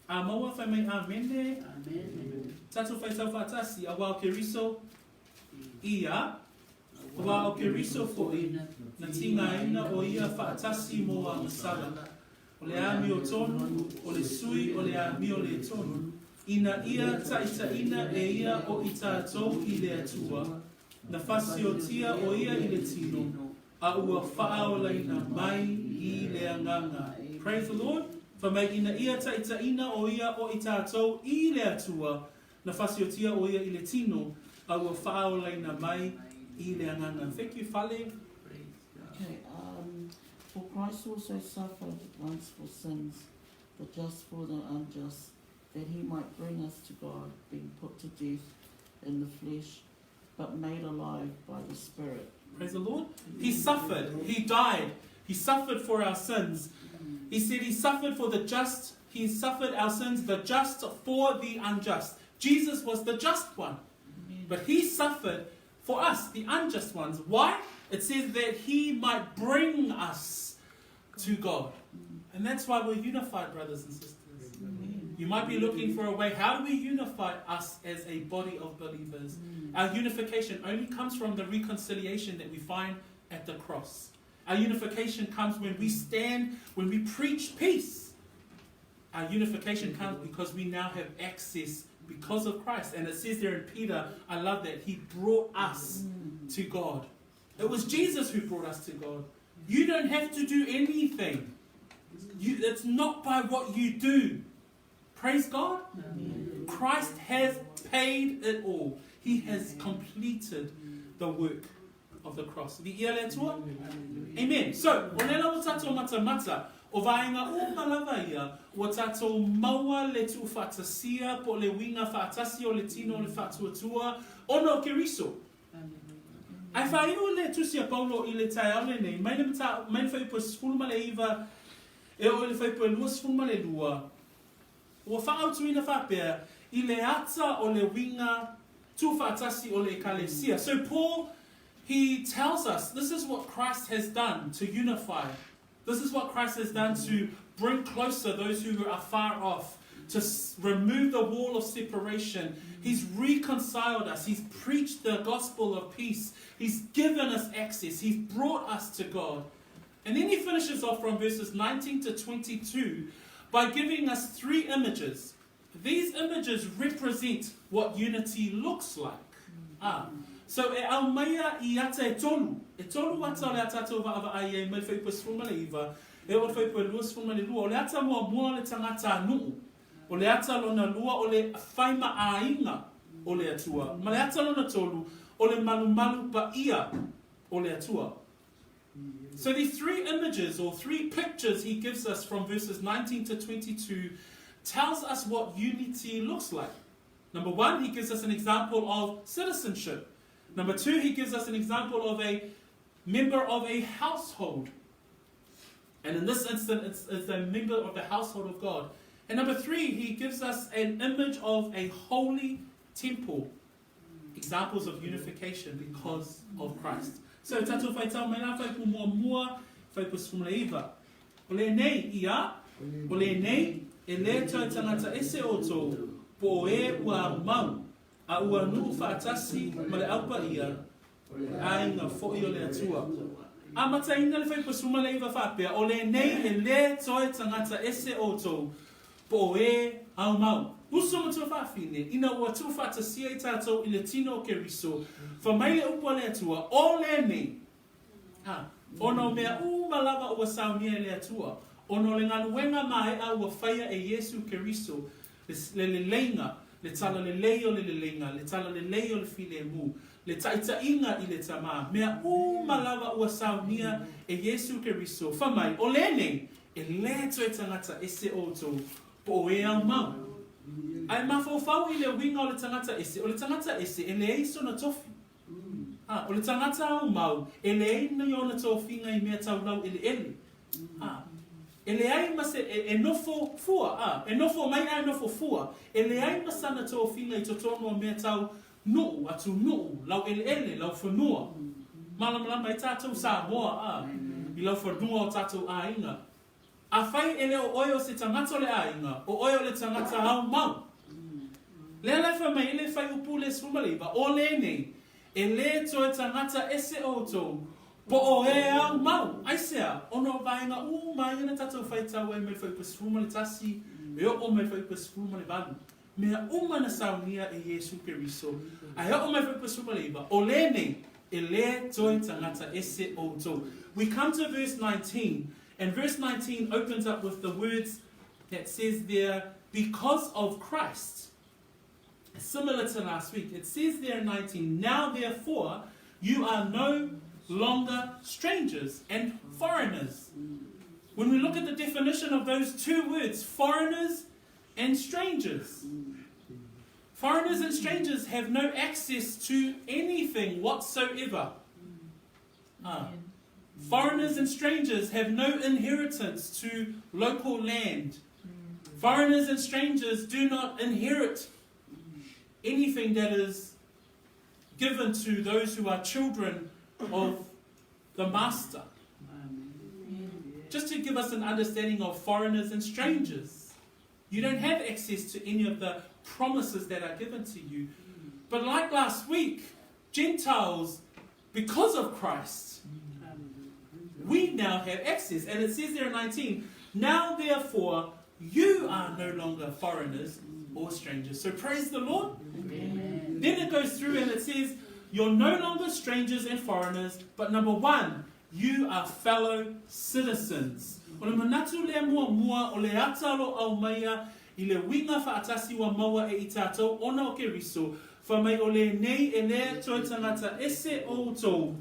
A maua fai mai Amene. Amene. Tatou faitau faatasi, auā o Keriso ia, auā o Keriso fo'i, na tigaina o ia faatasi mo agasala. O le amio tonu, o le sui o le amio le tonu, ina ia ta'ita'ina e ia o i tatou i le Atua, na fasiotia o ia i le tino, a ua faaolaina mai i le agaga. Praise the Lord. Fai mai ina ia ta'ita'ina o ia o i tatou i le Atua, na fasiotia o ia i le tino, a ua faaolaina mai i le agaga. Thank you, Fale. Okay, for Christ also suffered once for sins, the just for the unjust, that he might bring us to God, being put to death in the flesh, but made alive by the Spirit. Praise the Lord. He suffered. He died. He suffered for our sins. He said he suffered for the just. He suffered our sins, the just for the unjust. Jesus was the just one. But he suffered for us, the unjust ones. Why? It says that he might bring us to God. And that's why we're unified, brothers and sisters. You might be looking for a way. How do we unify us as a body of believers? Our unification only comes from the reconciliation that we find at the cross. Our unification comes when we stand, when we preach peace. Our unification comes because we now have access because of Christ. And it says there in Peter, I love that, he brought us to God. It was Jesus who brought us to God. You don't have to do anything. You, it's not by what you do. Praise God. Christ has paid it all. He has completed the work of the cross. Viia le Atua. Amen. So, o lea la ua tatou matamata, o vaenga uma lava ia, ua tatou maua le tuufaatasia po o le uiga faatasi o le tino o le faatuatua ona o Keriso. Ae faaiu le tusi a Paulo i le taeao lenei, mai le mata, mai le fuaiupu e 19 e oo i le fuaiupu e 22, ua faaautuina faapea i le ata o le uiga tuufaatasi o le Ekalesia. So Paul, he tells us this is what Christ has done to unify. This is what Christ has done to bring closer those who are far off, to remove the wall of separation. He's reconciled us. He's preached the gospel of peace. He's given us access. He's brought us to God. And then he finishes off from verses 19 to 22 by giving us three images. These images represent what unity looks like. Ah. So e aumaia i ata e tolu, e tolu ata o le ata ata o vaavaai ai mai le fuaiupu e 19, e oo i le fuaiupu e 22. O le ata muamua o le tagata a nuu, o le ata lona lua o le faimaaina o le Atua, ma le ata lona tolu o le malumalu paia o le Atua. So these three images or three pictures he gives us from verses 19 to 22 tells us what unity looks like. Number one, he gives us an example of citizenship. Number two, he gives us an example of a member of a household. And in this instance, it's, it's a member of the household of God. And number three, he gives us an image of a holy temple. Examples of unification because of Christ. So, tatou whaitao mai la, whaipu muamua, whaipu 19. O lenei ia, o lenei, e le toe tagata ese outou, po o e ua aumau, a ua nuu faatasi ma le aupaia, o le aiga foi o le Atua. Amataina le fuaiupu 19 faapea, O lenei e le toe tagata ese outou, po o e aumau. Uso ma tuafafine, ina ua tuufaatasia i tatou i le tino o Keriso, fa mai le upu a le Atua, O lenei, A, ona o mea uma lava ua saunia e le Atua, ona o le galuega maea ua faia e Iesu Keriso, le, le leleiga, le talalelei o le leleiga, le talalelei o le filemu, le taitaiga i le Tamā, mea uma lava ua saunia e Iesu Keriso, fa mai, o lenei, e le toe tagata ese outou, po o e aumau. Ae mafaufau i le uiga o le tagata ese, o le tagata ese e leai sona tofi. Ā, o le tagata aumau, e leai ni ona tofiga i mea tau laueleele. Ā, e leai ma se, e, e nofo fua, ā, e nofo mai a e nofo fua, e leai ma sana tofiga i totonu o mea tau nuu, atunuu, laueleele, laufanua. Malamalama ai tatou Samoa, ā, i laufanua o tatou aiga. Afai e le o oe o se tagata o le aiga, o oe o le tagata aumau. Lea la e fai mai e le fuaiupu le 19, o lenei, e le toe tagata ese outou, po o e aumau. Aisea? Ona o vaega uma ia na tatou faitau ai mai le fuaiupu 11 e oo mai le fuaiupu 18. Mea uma na saunia e Iesu Keriso, ae oo mai le fuaiupu 19, o lenei, e le toe tagata ese outou. We come to verse 19, and verse 19 opens up with the words that says there, because of Christ. Similar to last week, it says there in 19, now therefore you are no longer strangers and foreigners. When we look at the definition of those two words, foreigners and strangers, foreigners and strangers have no access to anything whatsoever. Foreigners and strangers have no inheritance to local land. Foreigners and strangers do not inherit. anything that is given to those who are children of the master. Just to give us an understanding of foreigners and strangers. You don't have access to any of the promises that are given to you. But like last week, Gentiles, because of Christ, we now have access. And it says there in 19, now therefore, you are no longer foreigners or strangers. So praise the Lord. Amen. Then it goes through and it says, you're no longer strangers and foreigners, but number one, you are fellow citizens. O le manatu lea muamua o le ata o lo aumaia i le uiga faatasi ua maua e i tatou ona o Keriso, fai mai o lenei e le toe tagata ese outou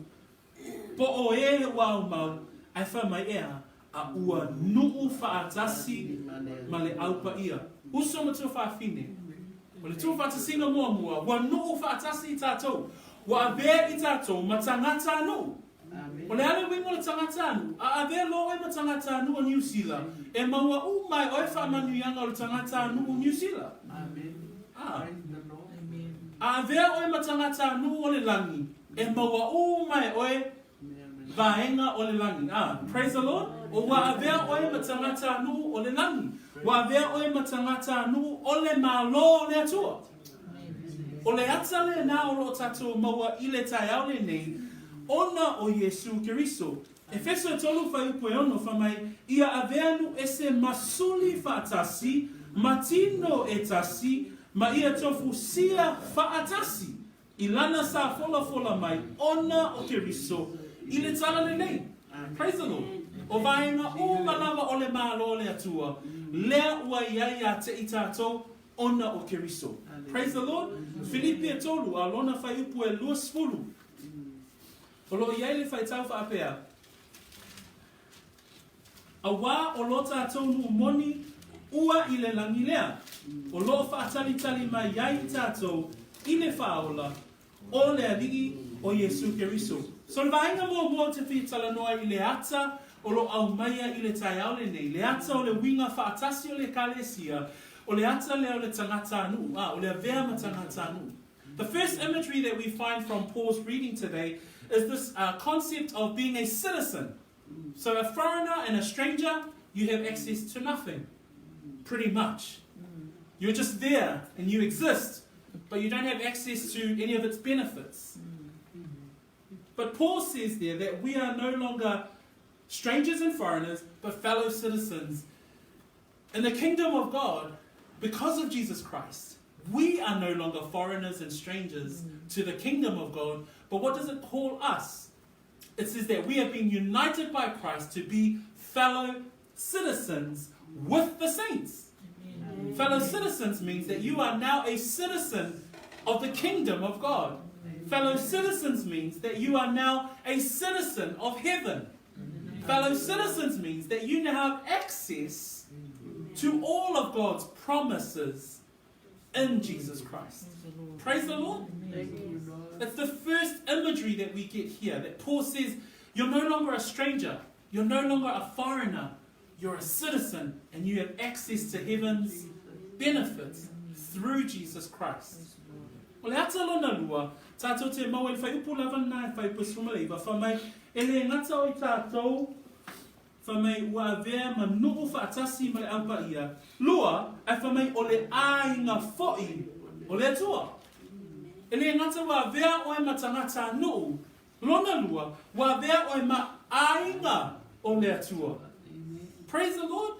po o e ua aumau, ae fai mai e a, a ua nuu faatasi ma le Au Paia. Uso ma tuafafine, o le tuufaatasiga muamua, ua nuu faatasi i tatou, ua avea i tatou ma tagata nuu. O le a le uiga o le tagata nuu? A avea loa oe ma tagata nuu o Niu Sila, e maua uma e oe faamanuiaga o le tagata nuu o Niu Sila. A. A avea oe ma tagata nuu o le lagi, e maua uma e oe vaega o le lagi. A. Praise the Lord. O ua avea oe ma tagata nuu o le lagi. Ua avea oe ma tagata nuu o le Malo o le Atua. O le ata lena o loo tatou maua i le taeao lenei, ona o Iesu Keriso. Efeso e tolu fuaiupu e ono, fai mai, Ia avea nuu ese ma suli faatasi, ma tino e tasi, ma ia tofusia faatasi, i lana sa folafola mai ona o Keriso i le tala lelei. Praise the Lord. O vaega uma lava o le Malo o le Atua, lea ua i ai ia te i tatou ona o Keriso. Praise the Lord. Filipi e tolu, a lona fuaiupu e 20. O lo o i ai le faitau faapea, Auā o lo tatou nuu moni ua i le lagi lea, o lo o faatalitali mai ai i tatou i le Faaola o le Alii o Iesu Keriso. So le vaega muamua ou te fia talanoa i le ata o lo aumaia i le taeao lenei, le ata o le uiga faatasi o le Ekalesia, o le ata lea o le tagatanuu, a, o le avea ma tagatanuu. The first imagery that we find from Paul's reading today is this concept of being a citizen. So a foreigner and a stranger, you have access to nothing, pretty much. You're just there and you exist, but you don't have access to any of its benefits. But Paul says there that we are no longer strangers and foreigners, but fellow citizens in the kingdom of God because of Jesus Christ. We are no longer foreigners and strangers to the kingdom of God, but what does it call us? It says that we have been united by Christ to be fellow citizens with the saints. Amen. Fellow citizens means that you are now a citizen of the kingdom of God. Amen. Fellow citizens means that you are now a citizen of heaven. Amen. Fellow citizens means that you now have access to all of God's promises in Jesus Christ. Praise the Lord. That's the first imagery that we get here. That Paul says, You're no longer a stranger, you're no longer a foreigner, you're a citizen, and you have access to heaven's benefits through Jesus Christ. O le ata lona lua, tātou te mau e le whaiupu lava nā e whaiupu e 19, wha mai, e le ngata o i tātou, Fai mai ua avea ma nuu faatasi ma le Au Paia, lua, ae fai mai o le aiga foʻi o le Atua. E le gata ua avea oe ma tagata nuu, lona lua, ua avea oe ma aiga o le Atua. Praise the Lord!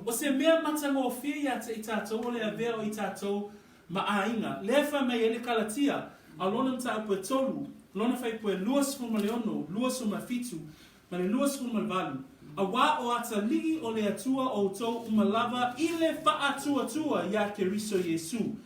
O se mea matagofie ia te i tatou o le avea o i tatou ma aiga. Lea fai mai ai le Kalatia, a lona mataupu e tolu, lona fuaiupu e 26, 27, ma le 28, auā o atalii o le Atua outou uma lava i le faatuatua iā Keriso Iesu.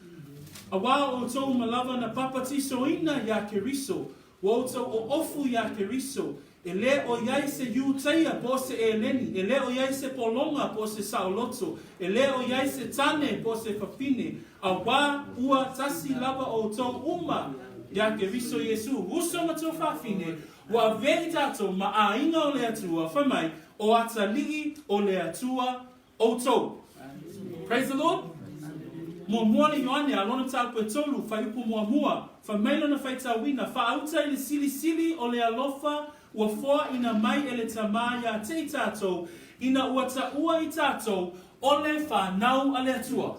Auā o outou uma lava na papatisoina iā Keriso, ua outou oofu iā Keriso, e lē o i ai se Iutaia po o se Eleni, e lē o i ai se pologa po o se saoloto, e lē o i ai se tane po o se fafine, auā ua tasi lava outou uma iā Keriso Iesu. Uso ma tuafafine, Ua avea i tatou ma aiga o le Atua, fai mai, o atalii o le Atua outou. Praise the Lord. Muamua le Ioane, a lona mataupu e tolu, fuaiupu muamua, fai mai lona faitauina, Faauta i le silisili o le alofa ua foaina mai e le Tamā iā te i tātou, ina ua taua i tātou o le whanau a le Atua.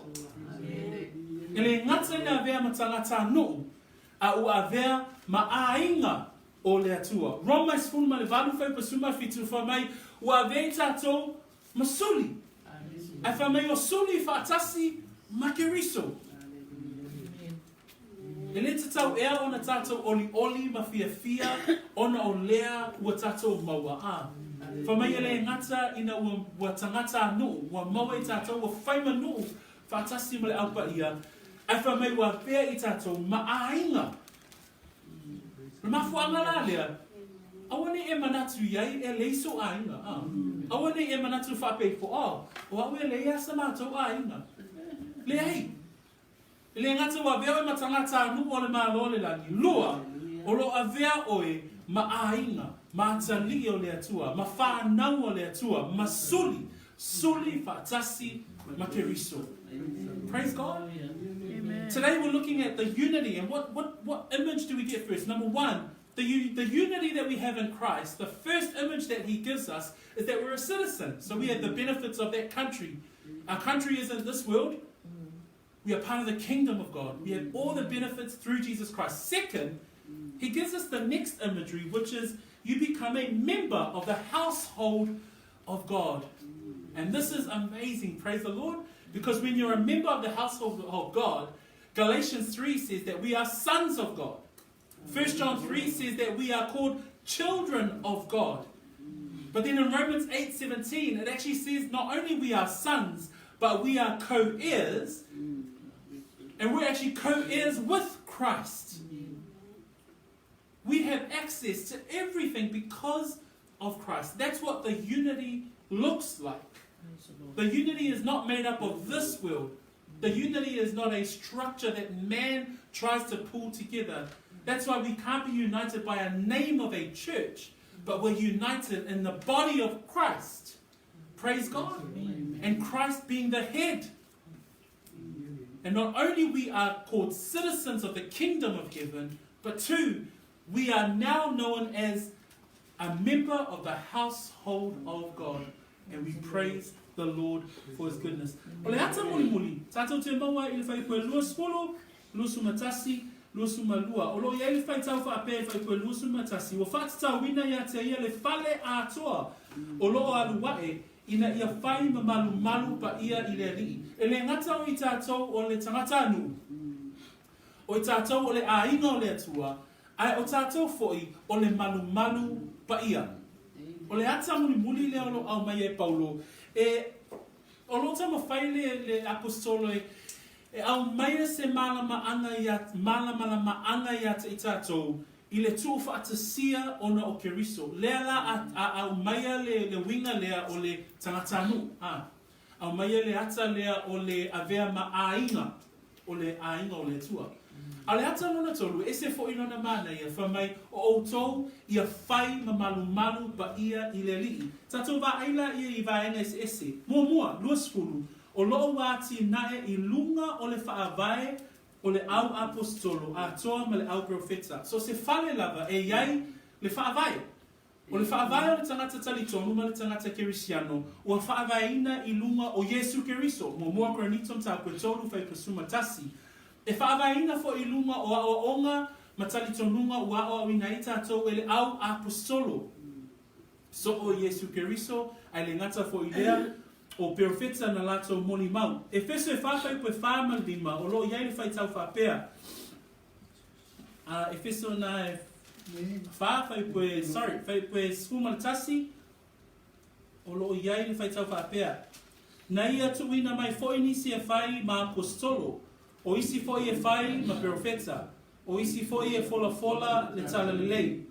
E le gata ina avea ma tagata nuu, a ua avea ma aiga o le Atua. Roma e 18 fuaiupu 17 fai mai, Ua avea i tātou ma suli. Ae fai mai o suli faatasi ma Keriso. E le tatau ea ona tātou olioli ma fiafia ona o lea ua tātou maua a. Fai mai e le gata ina ua, ua tagata a nuu, ua maua i tātou, ua fai ma nuu faatasi ma le Au Paia, ae fai mai ua avea i tātou ma aiga. O le mafuaaga la lea, aua ne i e manatu i ai e leai sou aiga, a. Aua ne i e manatu faapea ifo, oh, o au e leai a sa matou aiga. Leai. E le gata ua avea oe ma tagata a nuu o le Malo o le lagi. Lua, o lo o avea oe ma aiga, ma atalii o le Atua, ma whanau o le Atua, ma suli, suli faatasi ma Keriso. Praise God. Amen. Today we're looking at the unity, and what, what, what image do we get first? Number one, the, the unity that we have in Christ, the first image that he gives us is that we're a citizen. So we have the benefits of that country. Our country isn't this world. We are part of the kingdom of God. We have all the benefits through Jesus Christ. Second, he gives us the next imagery, which is you become a member of the household of God. And this is amazing, praise the Lord, because when you're a member of the household of God, Galatians 3 says that we are sons of God. 1 John 3 says that we are called children of God. But then in Romans 8:17 it actually says not only we are sons, but we are co-heirs. And we're actually co-heirs with Christ. We have access to everything because of Christ. That's what the unity looks like. The unity is not made up of this world. The unity is not a structure that man tries to pull together. That's why we can't be united by a name of a church, but we're united in the body of Christ. Praise God. And Christ being the head. And not only we are called citizens of the kingdom of heaven, but two, we are now known as a member of the household of God. And we praise the Lord for his goodness. O le ata mulimuli, tātou te maua i le fuaiupu e 20, 21, 22. O lo o i ai le faitau faapea i fuaiupu e 21, ua faatatauina ia te ia le fale atoa o lo o alu ae ina ia whai ma malumalu paia i le alii. E le gata o i tātou o le tagata nuu, o i tātou o le aiga o le Atua, ae o tātou foi o le malumalu paia. O le ata mulimuli lea o lo o aumai e Paulo, e o lo o taumafai le, le aposetolo e, e aumaia se malamaaga ia, malamalamaaga ia te i tātou i le tuufaatasia ona o Keriso. Lea la a, a aumaia le, le uiga lea o le tagata nuu, a. Aumaia le ata lea o le avea ma aiga, o le aiga o le Atua. A o le ata lona tolu, e ese foi lona manaia, fai mai, o outou ia fai ma malumalu paia i le Alii. Tatou vaai laia i vaega eseese. Muamua, 20, o loo ua atinae i luga o le faavae o le au aposetolo atoa ma le au perofeta. So se fale lava e i ai le faavae. O le faavae o le tagata talitonu ma le tagata Kerisiano ua faavaeina i luga o Iesu Keriso, Muamua Korinito Mataupu e tolu fuaiupu 11. E faavaeina foi i luga o aoaoga ma talitonuga ua aoaoina ai tatou e le au aposetolo so o Iesu Keriso, ae le gata foi i lea, o perofeta na latou molimau. Efeso e 4 fuaiupu e 4 ma 5 o lo o i ai le faitau faapea. A Efeso na e 4 fuaiupu e, sorry, fuaiupu e 11, o lo o i ai le faitau faapea, Na ia tuuina mai foi nisi e fai ma aposetolo, o isi foi e fai ma perofeta, o isi foi e folafola le talalelei,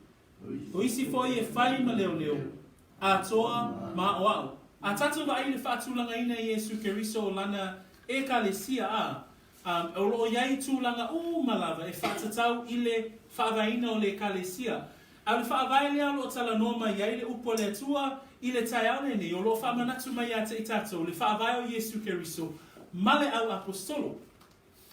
o isi foi e fai ma leoleo, atoa ma aoao. A tatou vaai i le faatulagaina e Iesu Keriso o lana Ekalesia, a, a, o lo o i ai tulaga uma lava e faatatau i le faavaeina o le Ekalesia. A o le faavae lea o lo o talanoa mai ai le upu a le Atua i le taeao lenei, o lo o faamanatu mai ia te i tatou le faavae o Iesu Keriso ma le au aposetolo.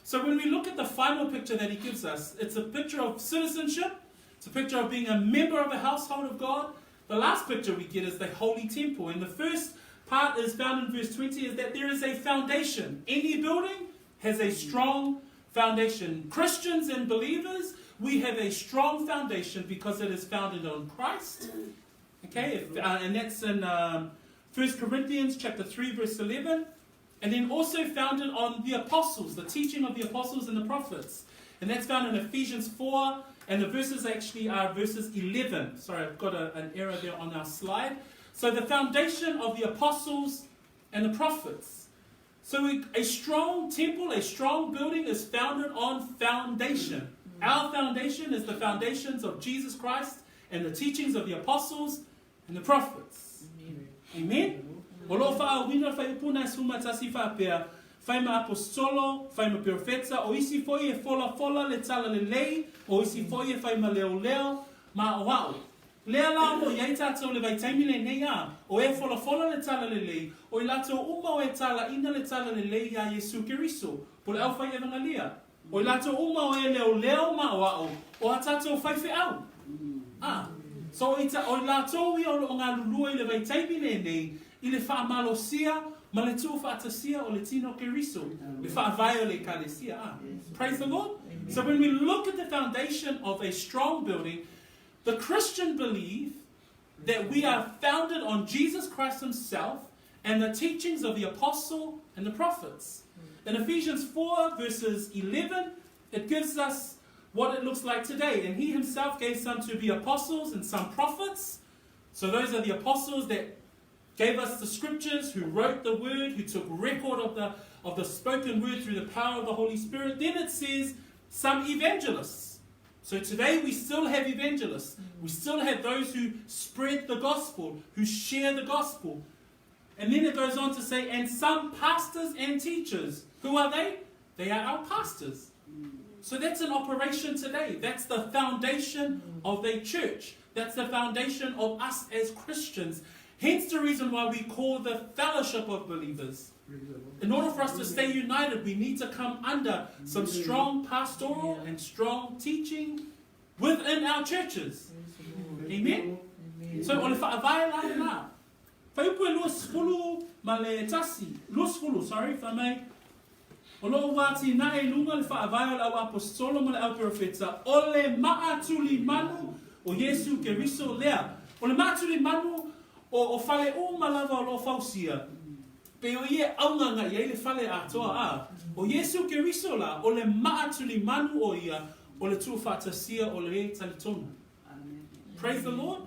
So when we look at the final picture that he gives us, it's a picture of citizenship, it's a picture of being a member of a household of God. The last picture we get is the holy temple. And the first part is found in verse 20 is that there is a foundation. Any building has a strong foundation. Christians and believers, we have a strong foundation because it is founded on Christ. Okay, if, and that's in 1 Corinthians chapter 3 verse 11. And then also founded on the apostles, the teaching of the apostles and the prophets. And that's found in Ephesians 4, and the verses actually are verses 11. Sorry, I've got an error there on our slide. So the foundation of the apostles and the prophets. So a strong temple, a strong building is founded on foundation. Our foundation is the foundations of Jesus Christ and the teachings of the apostles and the prophets. Amen. O loo faaauina le fuaiupu lena e 11 faapea, Fai ma apositolo, fai ma perofeta, o isi foi e folafola le talalelei, o isi foi e fai ma leoleo, ma aoao. Lea la o loo i ai tatou le vaitaimi lenei a, o e folafola le talalelei, o i latou uma o e talaina le talalelei iā Iesu Keriso, po le aufai evangalia. O i latou uma o e leoleo ma aoao, o a tatou faifeau. A, so o i ta, o i latou ia o loo galulue i le vaitaimi lenei i le faamalosia ma le tuufaatasia o le tino o Keriso, le faavae o le Ekalesia. A, praise the Lord. So when we look at the foundation of a strong building, the Christian believe that we are founded on Jesus Christ himself and the teachings of the apostle and the prophets. In Ephesians 4 verses 11, it gives us what it looks like today. And he himself gave some to be apostles and some prophets. So those are the apostles that gave us the scriptures, who wrote the word, who took record of the, of the spoken word through the power of the Holy Spirit. Then it says some evangelists. So today we still have evangelists. We still have those who spread the gospel, who share the gospel. And then it goes on to say, and some pastors and teachers. Who are they? They are our pastors. So that's an operation today. That's the foundation of the church. That's the foundation of us as Christians. Hence the reason why we call the fellowship of believers. In order for us to stay united, we need to come under some strong pastoral and strong teaching within our churches. Amen? So, o le faavae la lena. Fuaiupu e 21, 20, sorry, fai mai, O loo ua atinae i luga le faavae o le au apositolo ma le au perofeta, o le maa tuli manu o Iesu Keriso lea. O le maa tuli manu o, o fale uma lava o loo fausia, pei o ia e auga agai ai le fale atoa, a o Iesu Keriso la, o le maa tuli manu o ia o le tuufaatasia o le talitonu. Praise the Lord.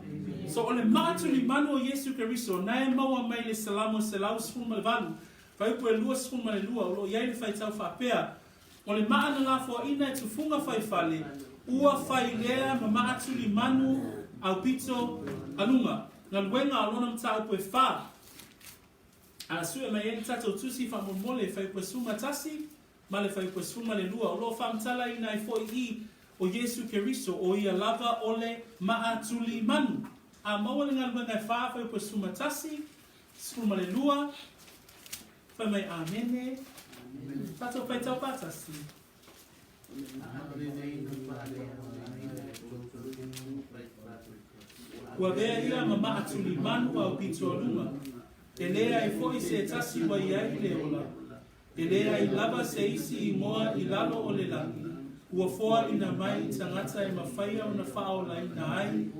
So o le maa tuli manu o Iesu Keriso, na e maua mai le Salamo 118, fuaiupu e 22, o loo i ai le faitau faapea, O le maa na lafoaina e tufuga faifale, ua fai lea ma maa tuli manu aupito aluga. Galuega o lona mataupu e fa. A sue mai ai le tatou tusi faamolemole fuaiupu e 11 ma le fuaiupu e 12, o loo faamatalaina ai foi i o Iesu Keriso, o ia lava o le maa tuli manu. A maua le galuega e fa fuaiupu e 11, 12, fai mai Amene. Tatou faitau faatasi. Ua avea ia ma maa tuli manu au pito aluga, e leai foi se tasi ua i ai le ola, e leai lava se isi igoa i lalo o le lagi, ua foaina mai i tagata e mafaia ona faaolaina ai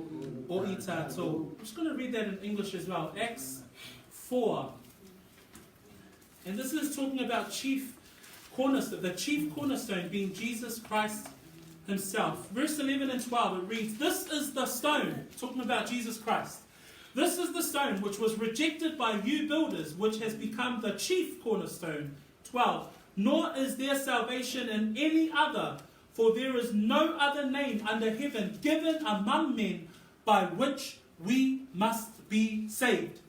o i tatou. I'm just going to read that in English as well. Acts 4. And this is talking about chief cornerstone, the chief cornerstone being Jesus Christ himself. Verse 11 and 12, it reads, This is the stone, talking about Jesus Christ. This is the stone which was rejected by you builders, which has become the chief cornerstone. 12. Nor is there salvation in any other, for there is no other name under heaven given among men by which we must be saved.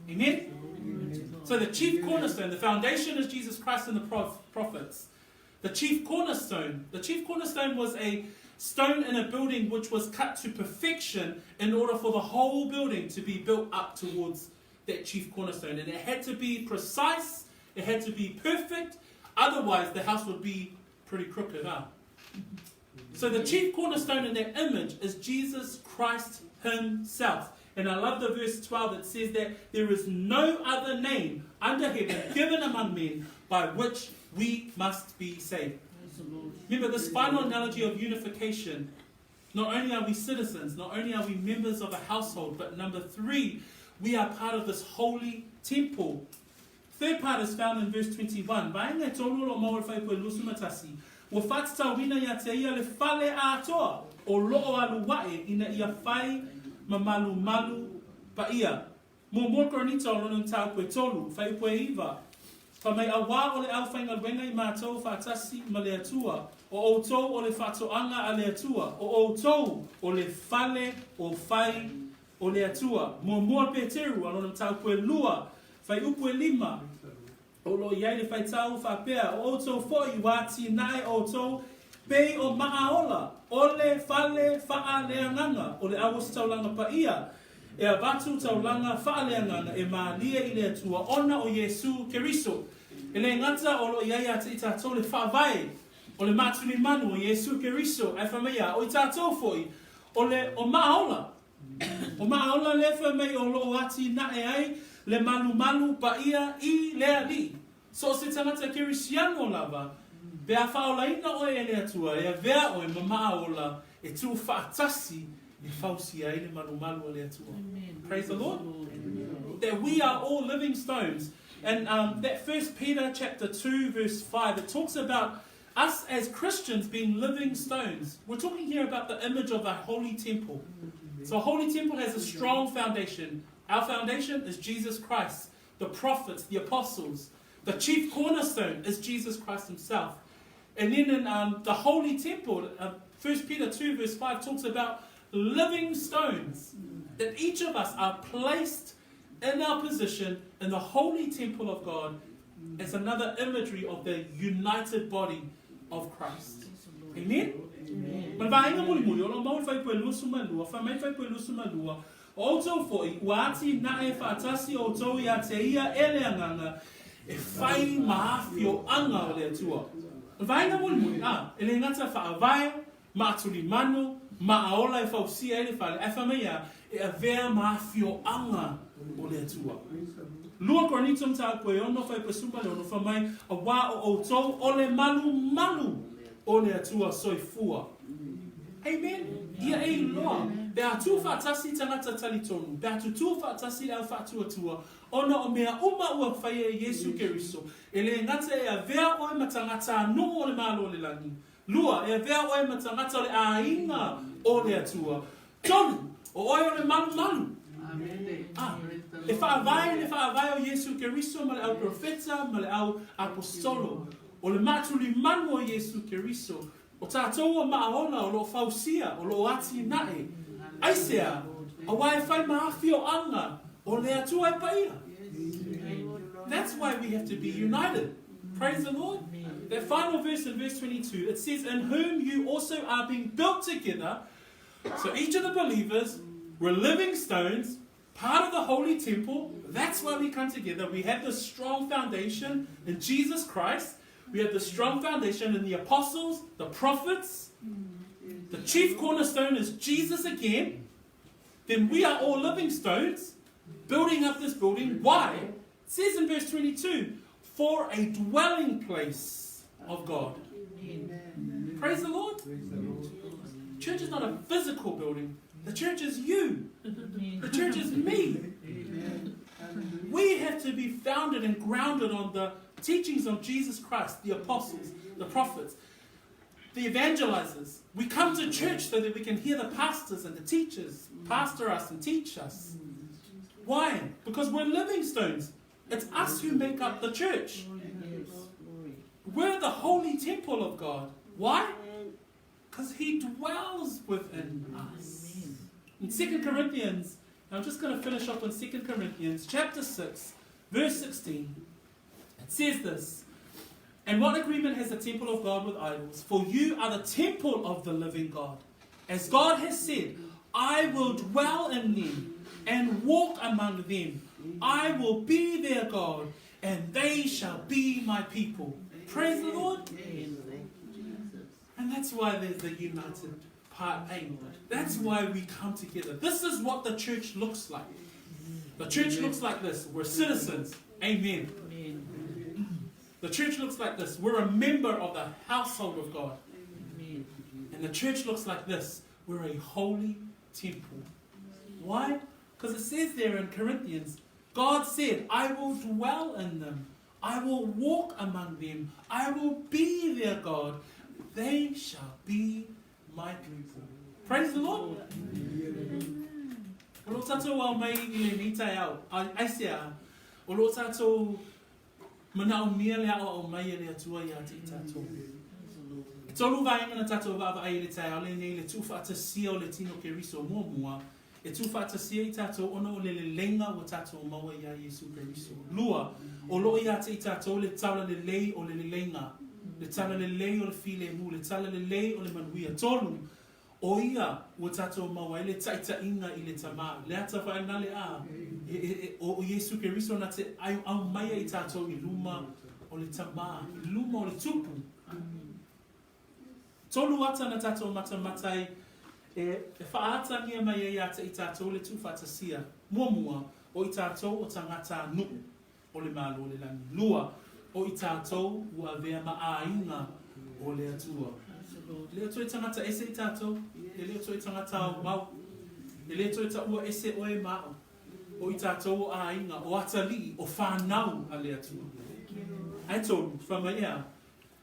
Amen? So the chief cornerstone, the foundation is Jesus Christ and the prophets. The chief cornerstone, the chief cornerstone was a stone in a building which was cut to perfection in order for the whole building to be built up towards that chief cornerstone. And it had to be precise, it had to be perfect, otherwise the house would be Pretty crooked, huh? So the chief cornerstone in that image is Jesus Christ himself. And I love the verse 12 that says that there is no other name under heaven given among men by which we must be saved. Remember this final analogy of unification. Not only are we citizens, not only are we members of a household, but number three, we are part of this holy temple. Third part is found in verse 21. Vaega e tolu o lo o maua i le fuaiupu e 21, Ua faatatauina ia te ia le fale atoa o loo alu ae ina ia fai ma malumalu paia. Muamua Korinito o lona mataupu e tolu, fuaiupu e iva, Fai mai auā o le aufaigaluega i matou faatasi ma le Atua, o outou o le faatoaga a le Atua, o outou o le fale o fai o le Atua. Muamua Peteru a lona mataupu e lua, fuaiupu e lima, O lo o i ai le faitau faapea, O outou foi ua atinae outou pei o Maaola, o le fale faaleagaga o le auositaulaga paia, e avatu taulaga faaleagaga e malie i le Atua ona o Iesu Keriso. E le gata o lo o i ai ia te i tatou le faavae o le matulimanu o Iesu Keriso, ae fai mai a, o i tatou foi o le o Maaola. O Maaola lea fai mai o lo o atinae ai le malumalu paia i le Alii. So o se tagata Kerisiano lava, pe a faaolaina oe e le Atua e avea oe ma Maaola e tu faatasi e fausia ai le malumalu a le Atua. Praise the Lord. That we are all living stones. And that First Peter chapter 2 verse 5, it talks about us as Christians being living stones. We're talking here about the image of a holy temple. So a holy temple has a strong foundation. Our foundation is Jesus Christ, the prophets, the apostles. The chief cornerstone is Jesus Christ himself. And then in the holy temple, 1 Peter 2 verse 5 talks about living stones, that each of us are placed in our position in the holy temple of God as another imagery of the united body of Christ. Amen? Ma le vaega mulimuli, o lo o mau i le fuaiupu e 22, fai mai le fuaiupu e 22, O outou foi, ua atinae faatasi outou ia te ia e le Agaga, e fai ma afioaga o le Atua. O le vaega mulimuli, a, e le gata faavae, ma atulimanu, ma aola e fausia ai le fale, ae fai mai a, e avea ma afioaga o le Atua. Lua Korinito mataupu e ono, fuaiupu e 16, fai mai, Auā o outou o le malumalu o le Atua soifua. Amen. Ia e iloa, pe a tū faatasi tagata talitonu, pe a tutū faatasi le au faatuatua, ona o mea uma ua faia e Iesu Keriso, e le gata e avea oe ma tagata anō o le Malo o le Lagi. Lua, e avea oe ma tagata o le āiga o le Atua. Tolu, o oe o le malumalu. A, e faavae le faavae o Iesu Keriso ma le au profeta ma le au apositolo. O le matulimanu o Iesu Keriso, O tatou o Maaola o lo o fausia, o lo o atinae. Aisea? Auā e fai ma afioaga o le Atua e paia. That's why we have to be united. Praise the Lord. That final verse in verse 22, it says, In whom you also are being built together. So each of the believers were living stones, part of the holy temple. That's why we come together. We have this strong foundation in Jesus Christ. We have the strong foundation in the apostles, the prophets. The chief cornerstone is Jesus again. Then we are all living stones building up this building. Why? It says in verse 22 for a dwelling place of God. Amen. Praise the Lord. Praise the Lord. Church is not a physical building. The church is you. The church is me. We have to be founded and grounded on the teachings of Jesus Christ, the apostles, the prophets, the evangelizers. We come to church so that we can hear the pastors and the teachers pastor us and teach us. Why? Because we're living stones. It's us who make up the church. We're the holy temple of God. Why? Because he dwells within us. In 2 Corinthians, I'm just going to finish off on 2 Corinthians chapter 6, verse 16. It says this And what agreement has the temple of God with idols? For you are the temple of the living God. As God has said, I will dwell in them and walk among them. I will be their God, and they shall be my people. Praise the Lord. And that's why there's the united part 8. That's why we come together. This is what the church looks like. The church looks like this. We're citizens. Amen. Amen. The church looks like this. We're a member of the household of God. Amen. And the church looks like this. We're a holy temple. Why? Because it says there in Corinthians, God said, I will dwell in them. I will walk among them. I will be their God. They shall be my people. Praise the Lord. O lo tātou ao mai i lenei taeao, aisea, o lo tātou manaomia le aoao mai e le Atua iā te i tātou. E tolu vaega na tātou vaavaai i le taeao lenei, le tuufaatasia o le tino Keriso muamua, e tuufaatasia i tātou ona o le leleiga ua tātou maua iā Iesu Keriso. Lua, o loo iā te i tātou le talalelei o le leleiga, le talalelei o le filemu, le talalelei o le manuia. Tolu, o ia ua tātou maua ai le taitaiga i le Tamā, le ata fainale a, e, e, e, o Iesu Keriso na te aumaia i tātou i luma o le Tamā, i luma o le Tupu. Tolu ata na tātou matamatai e, e whaatangia mai ai ata i tātou le tūwhatasia. Muamua, o i tātou o tangata nu'u o le malo le langi. Lua, o i tātou ua avea maʻāiga o le Atua. E le o toe tagata ese i tātou, e le o toe tagata aumau, e le toe taua ese oe ma a'u. O i tātou o āiga, o atalii, o whānau a le Atua. Ae tolu, wha mai ea,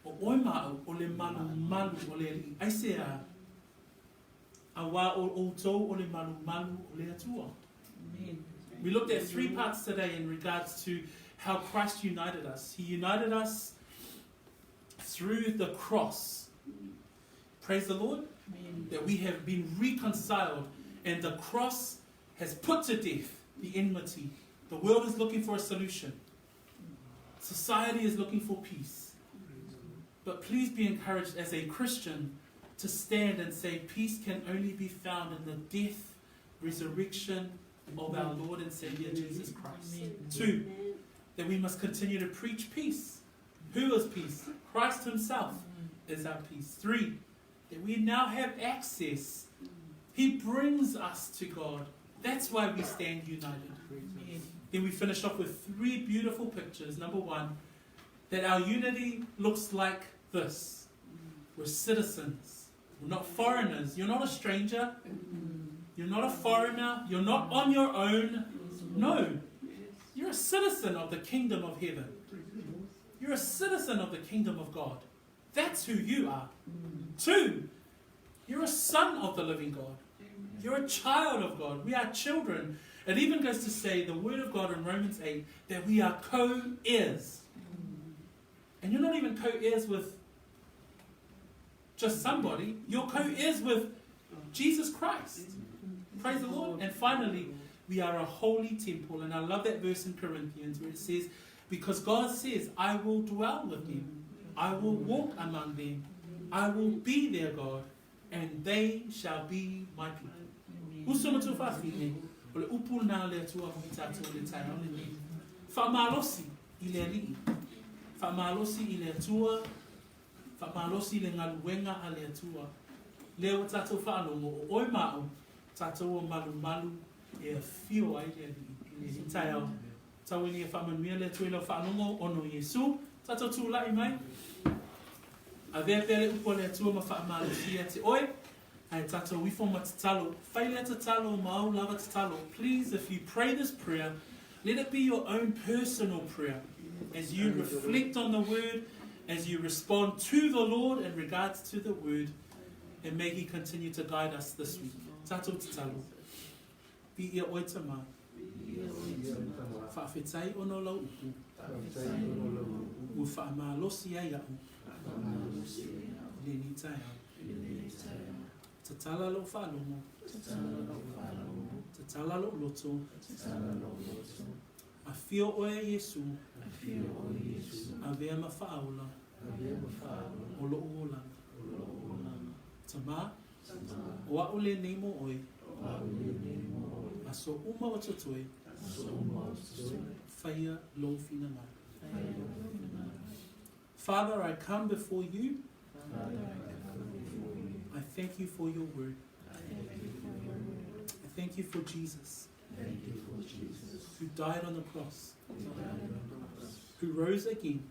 o oe ma a'u o le malumalu o le Alii. Aisea, auā o outou o le malumalu o le Atua. Amen. We looked at three parts today in regards to how Christ united us. He united us through the cross. Praise the Lord. Amen. That we have been reconciled and the cross has put to death the enmity. The world is looking for a solution. Society is looking for peace. But please be encouraged as a Christian to stand and say peace can only be found in the death, resurrection of our Lord and Savior Jesus Christ. Amen. Two, that we must continue to preach peace. Who is peace? Christ Himself is our peace. Three, that we now have access. He brings us to God. That's why we stand united. Amen. Then we finish off with three beautiful pictures. Number one, that our unity looks like this. We're citizens. We're not foreigners. You're not a stranger. You're not a foreigner. You're not on your own. No. You're a citizen of the kingdom of heaven. You're a citizen of the kingdom of God. That's who you are. Two, you're a son of the living God. You're a child of God. We are children. It even goes to say, the word of God in Romans 8, that we are co-heirs. And you're not even co-heirs with just somebody. You're co-heirs with Jesus Christ. Praise the Lord. And finally, we are a holy temple. And I love that verse in Corinthians where it says, because God says, I will dwell with them. I will walk among them. I will be their God, and they shall be my people. Uso ma tuafafine, o le upu lena a le Atua mo i tātou i le taeao lenei. Faamalosi i le Alii. Faamalosi i le Atua. Faamalosi i le galuega a le Atua. Lea ua tātou faalogo, o oe ma a'u, tātou o malumalu e afio ai le Alii i lenei taeao. Tau e nei e faamanuia le Atua i lau faalogo, ona o Iesu. Tātou tula'i mai. Avea pea le upu a le Atua ma faamalosi ia te oe. Ae tātou ifo ma tatalo. Fai lea tatalo ma au lava tatalo. Please, if you pray this prayer, let it be your own personal prayer. As you reflect on the word, as you respond to the Lord in regards to the word, and may He continue to guide us this week. Tātou tatalo. Viia oe Tama. Faafetai ona o lau upu. Ua faamalosi ai a'u i lenei taeao. Tatala lou faalogo. Tatala lou loto. Afio oe Iesu. Avea ma faaola o lo'u olaga. Tama, o a'u lenei mo oe. Aso uma o totoe. Faia lou finagalo. Father, I come before you. thank you for your word. I thank you for Jesus. Who died on the cross. Who rose again.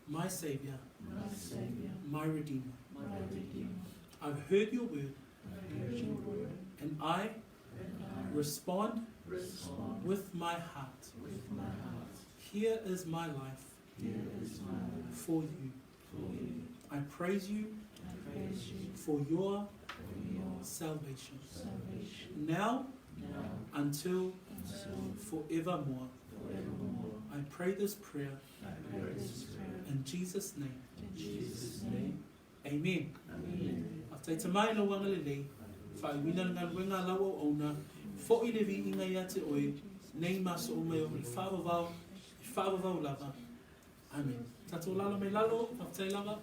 My Savior. My Redeemer. I've heard your word. And I respond with my heart. Here is my life for you. I praise you for your salvation. Now until forevermore. I pray this prayer in Jesus' name. Amen. Faafetai tamai lou agalelei, faauiina le galuega a lau auauna, fo'i le viiga ia te oe, nei ma aso uma e oo i le faavavau, i faavavau lava. Amene. Tatou lalo mai lalo, faafetai lava.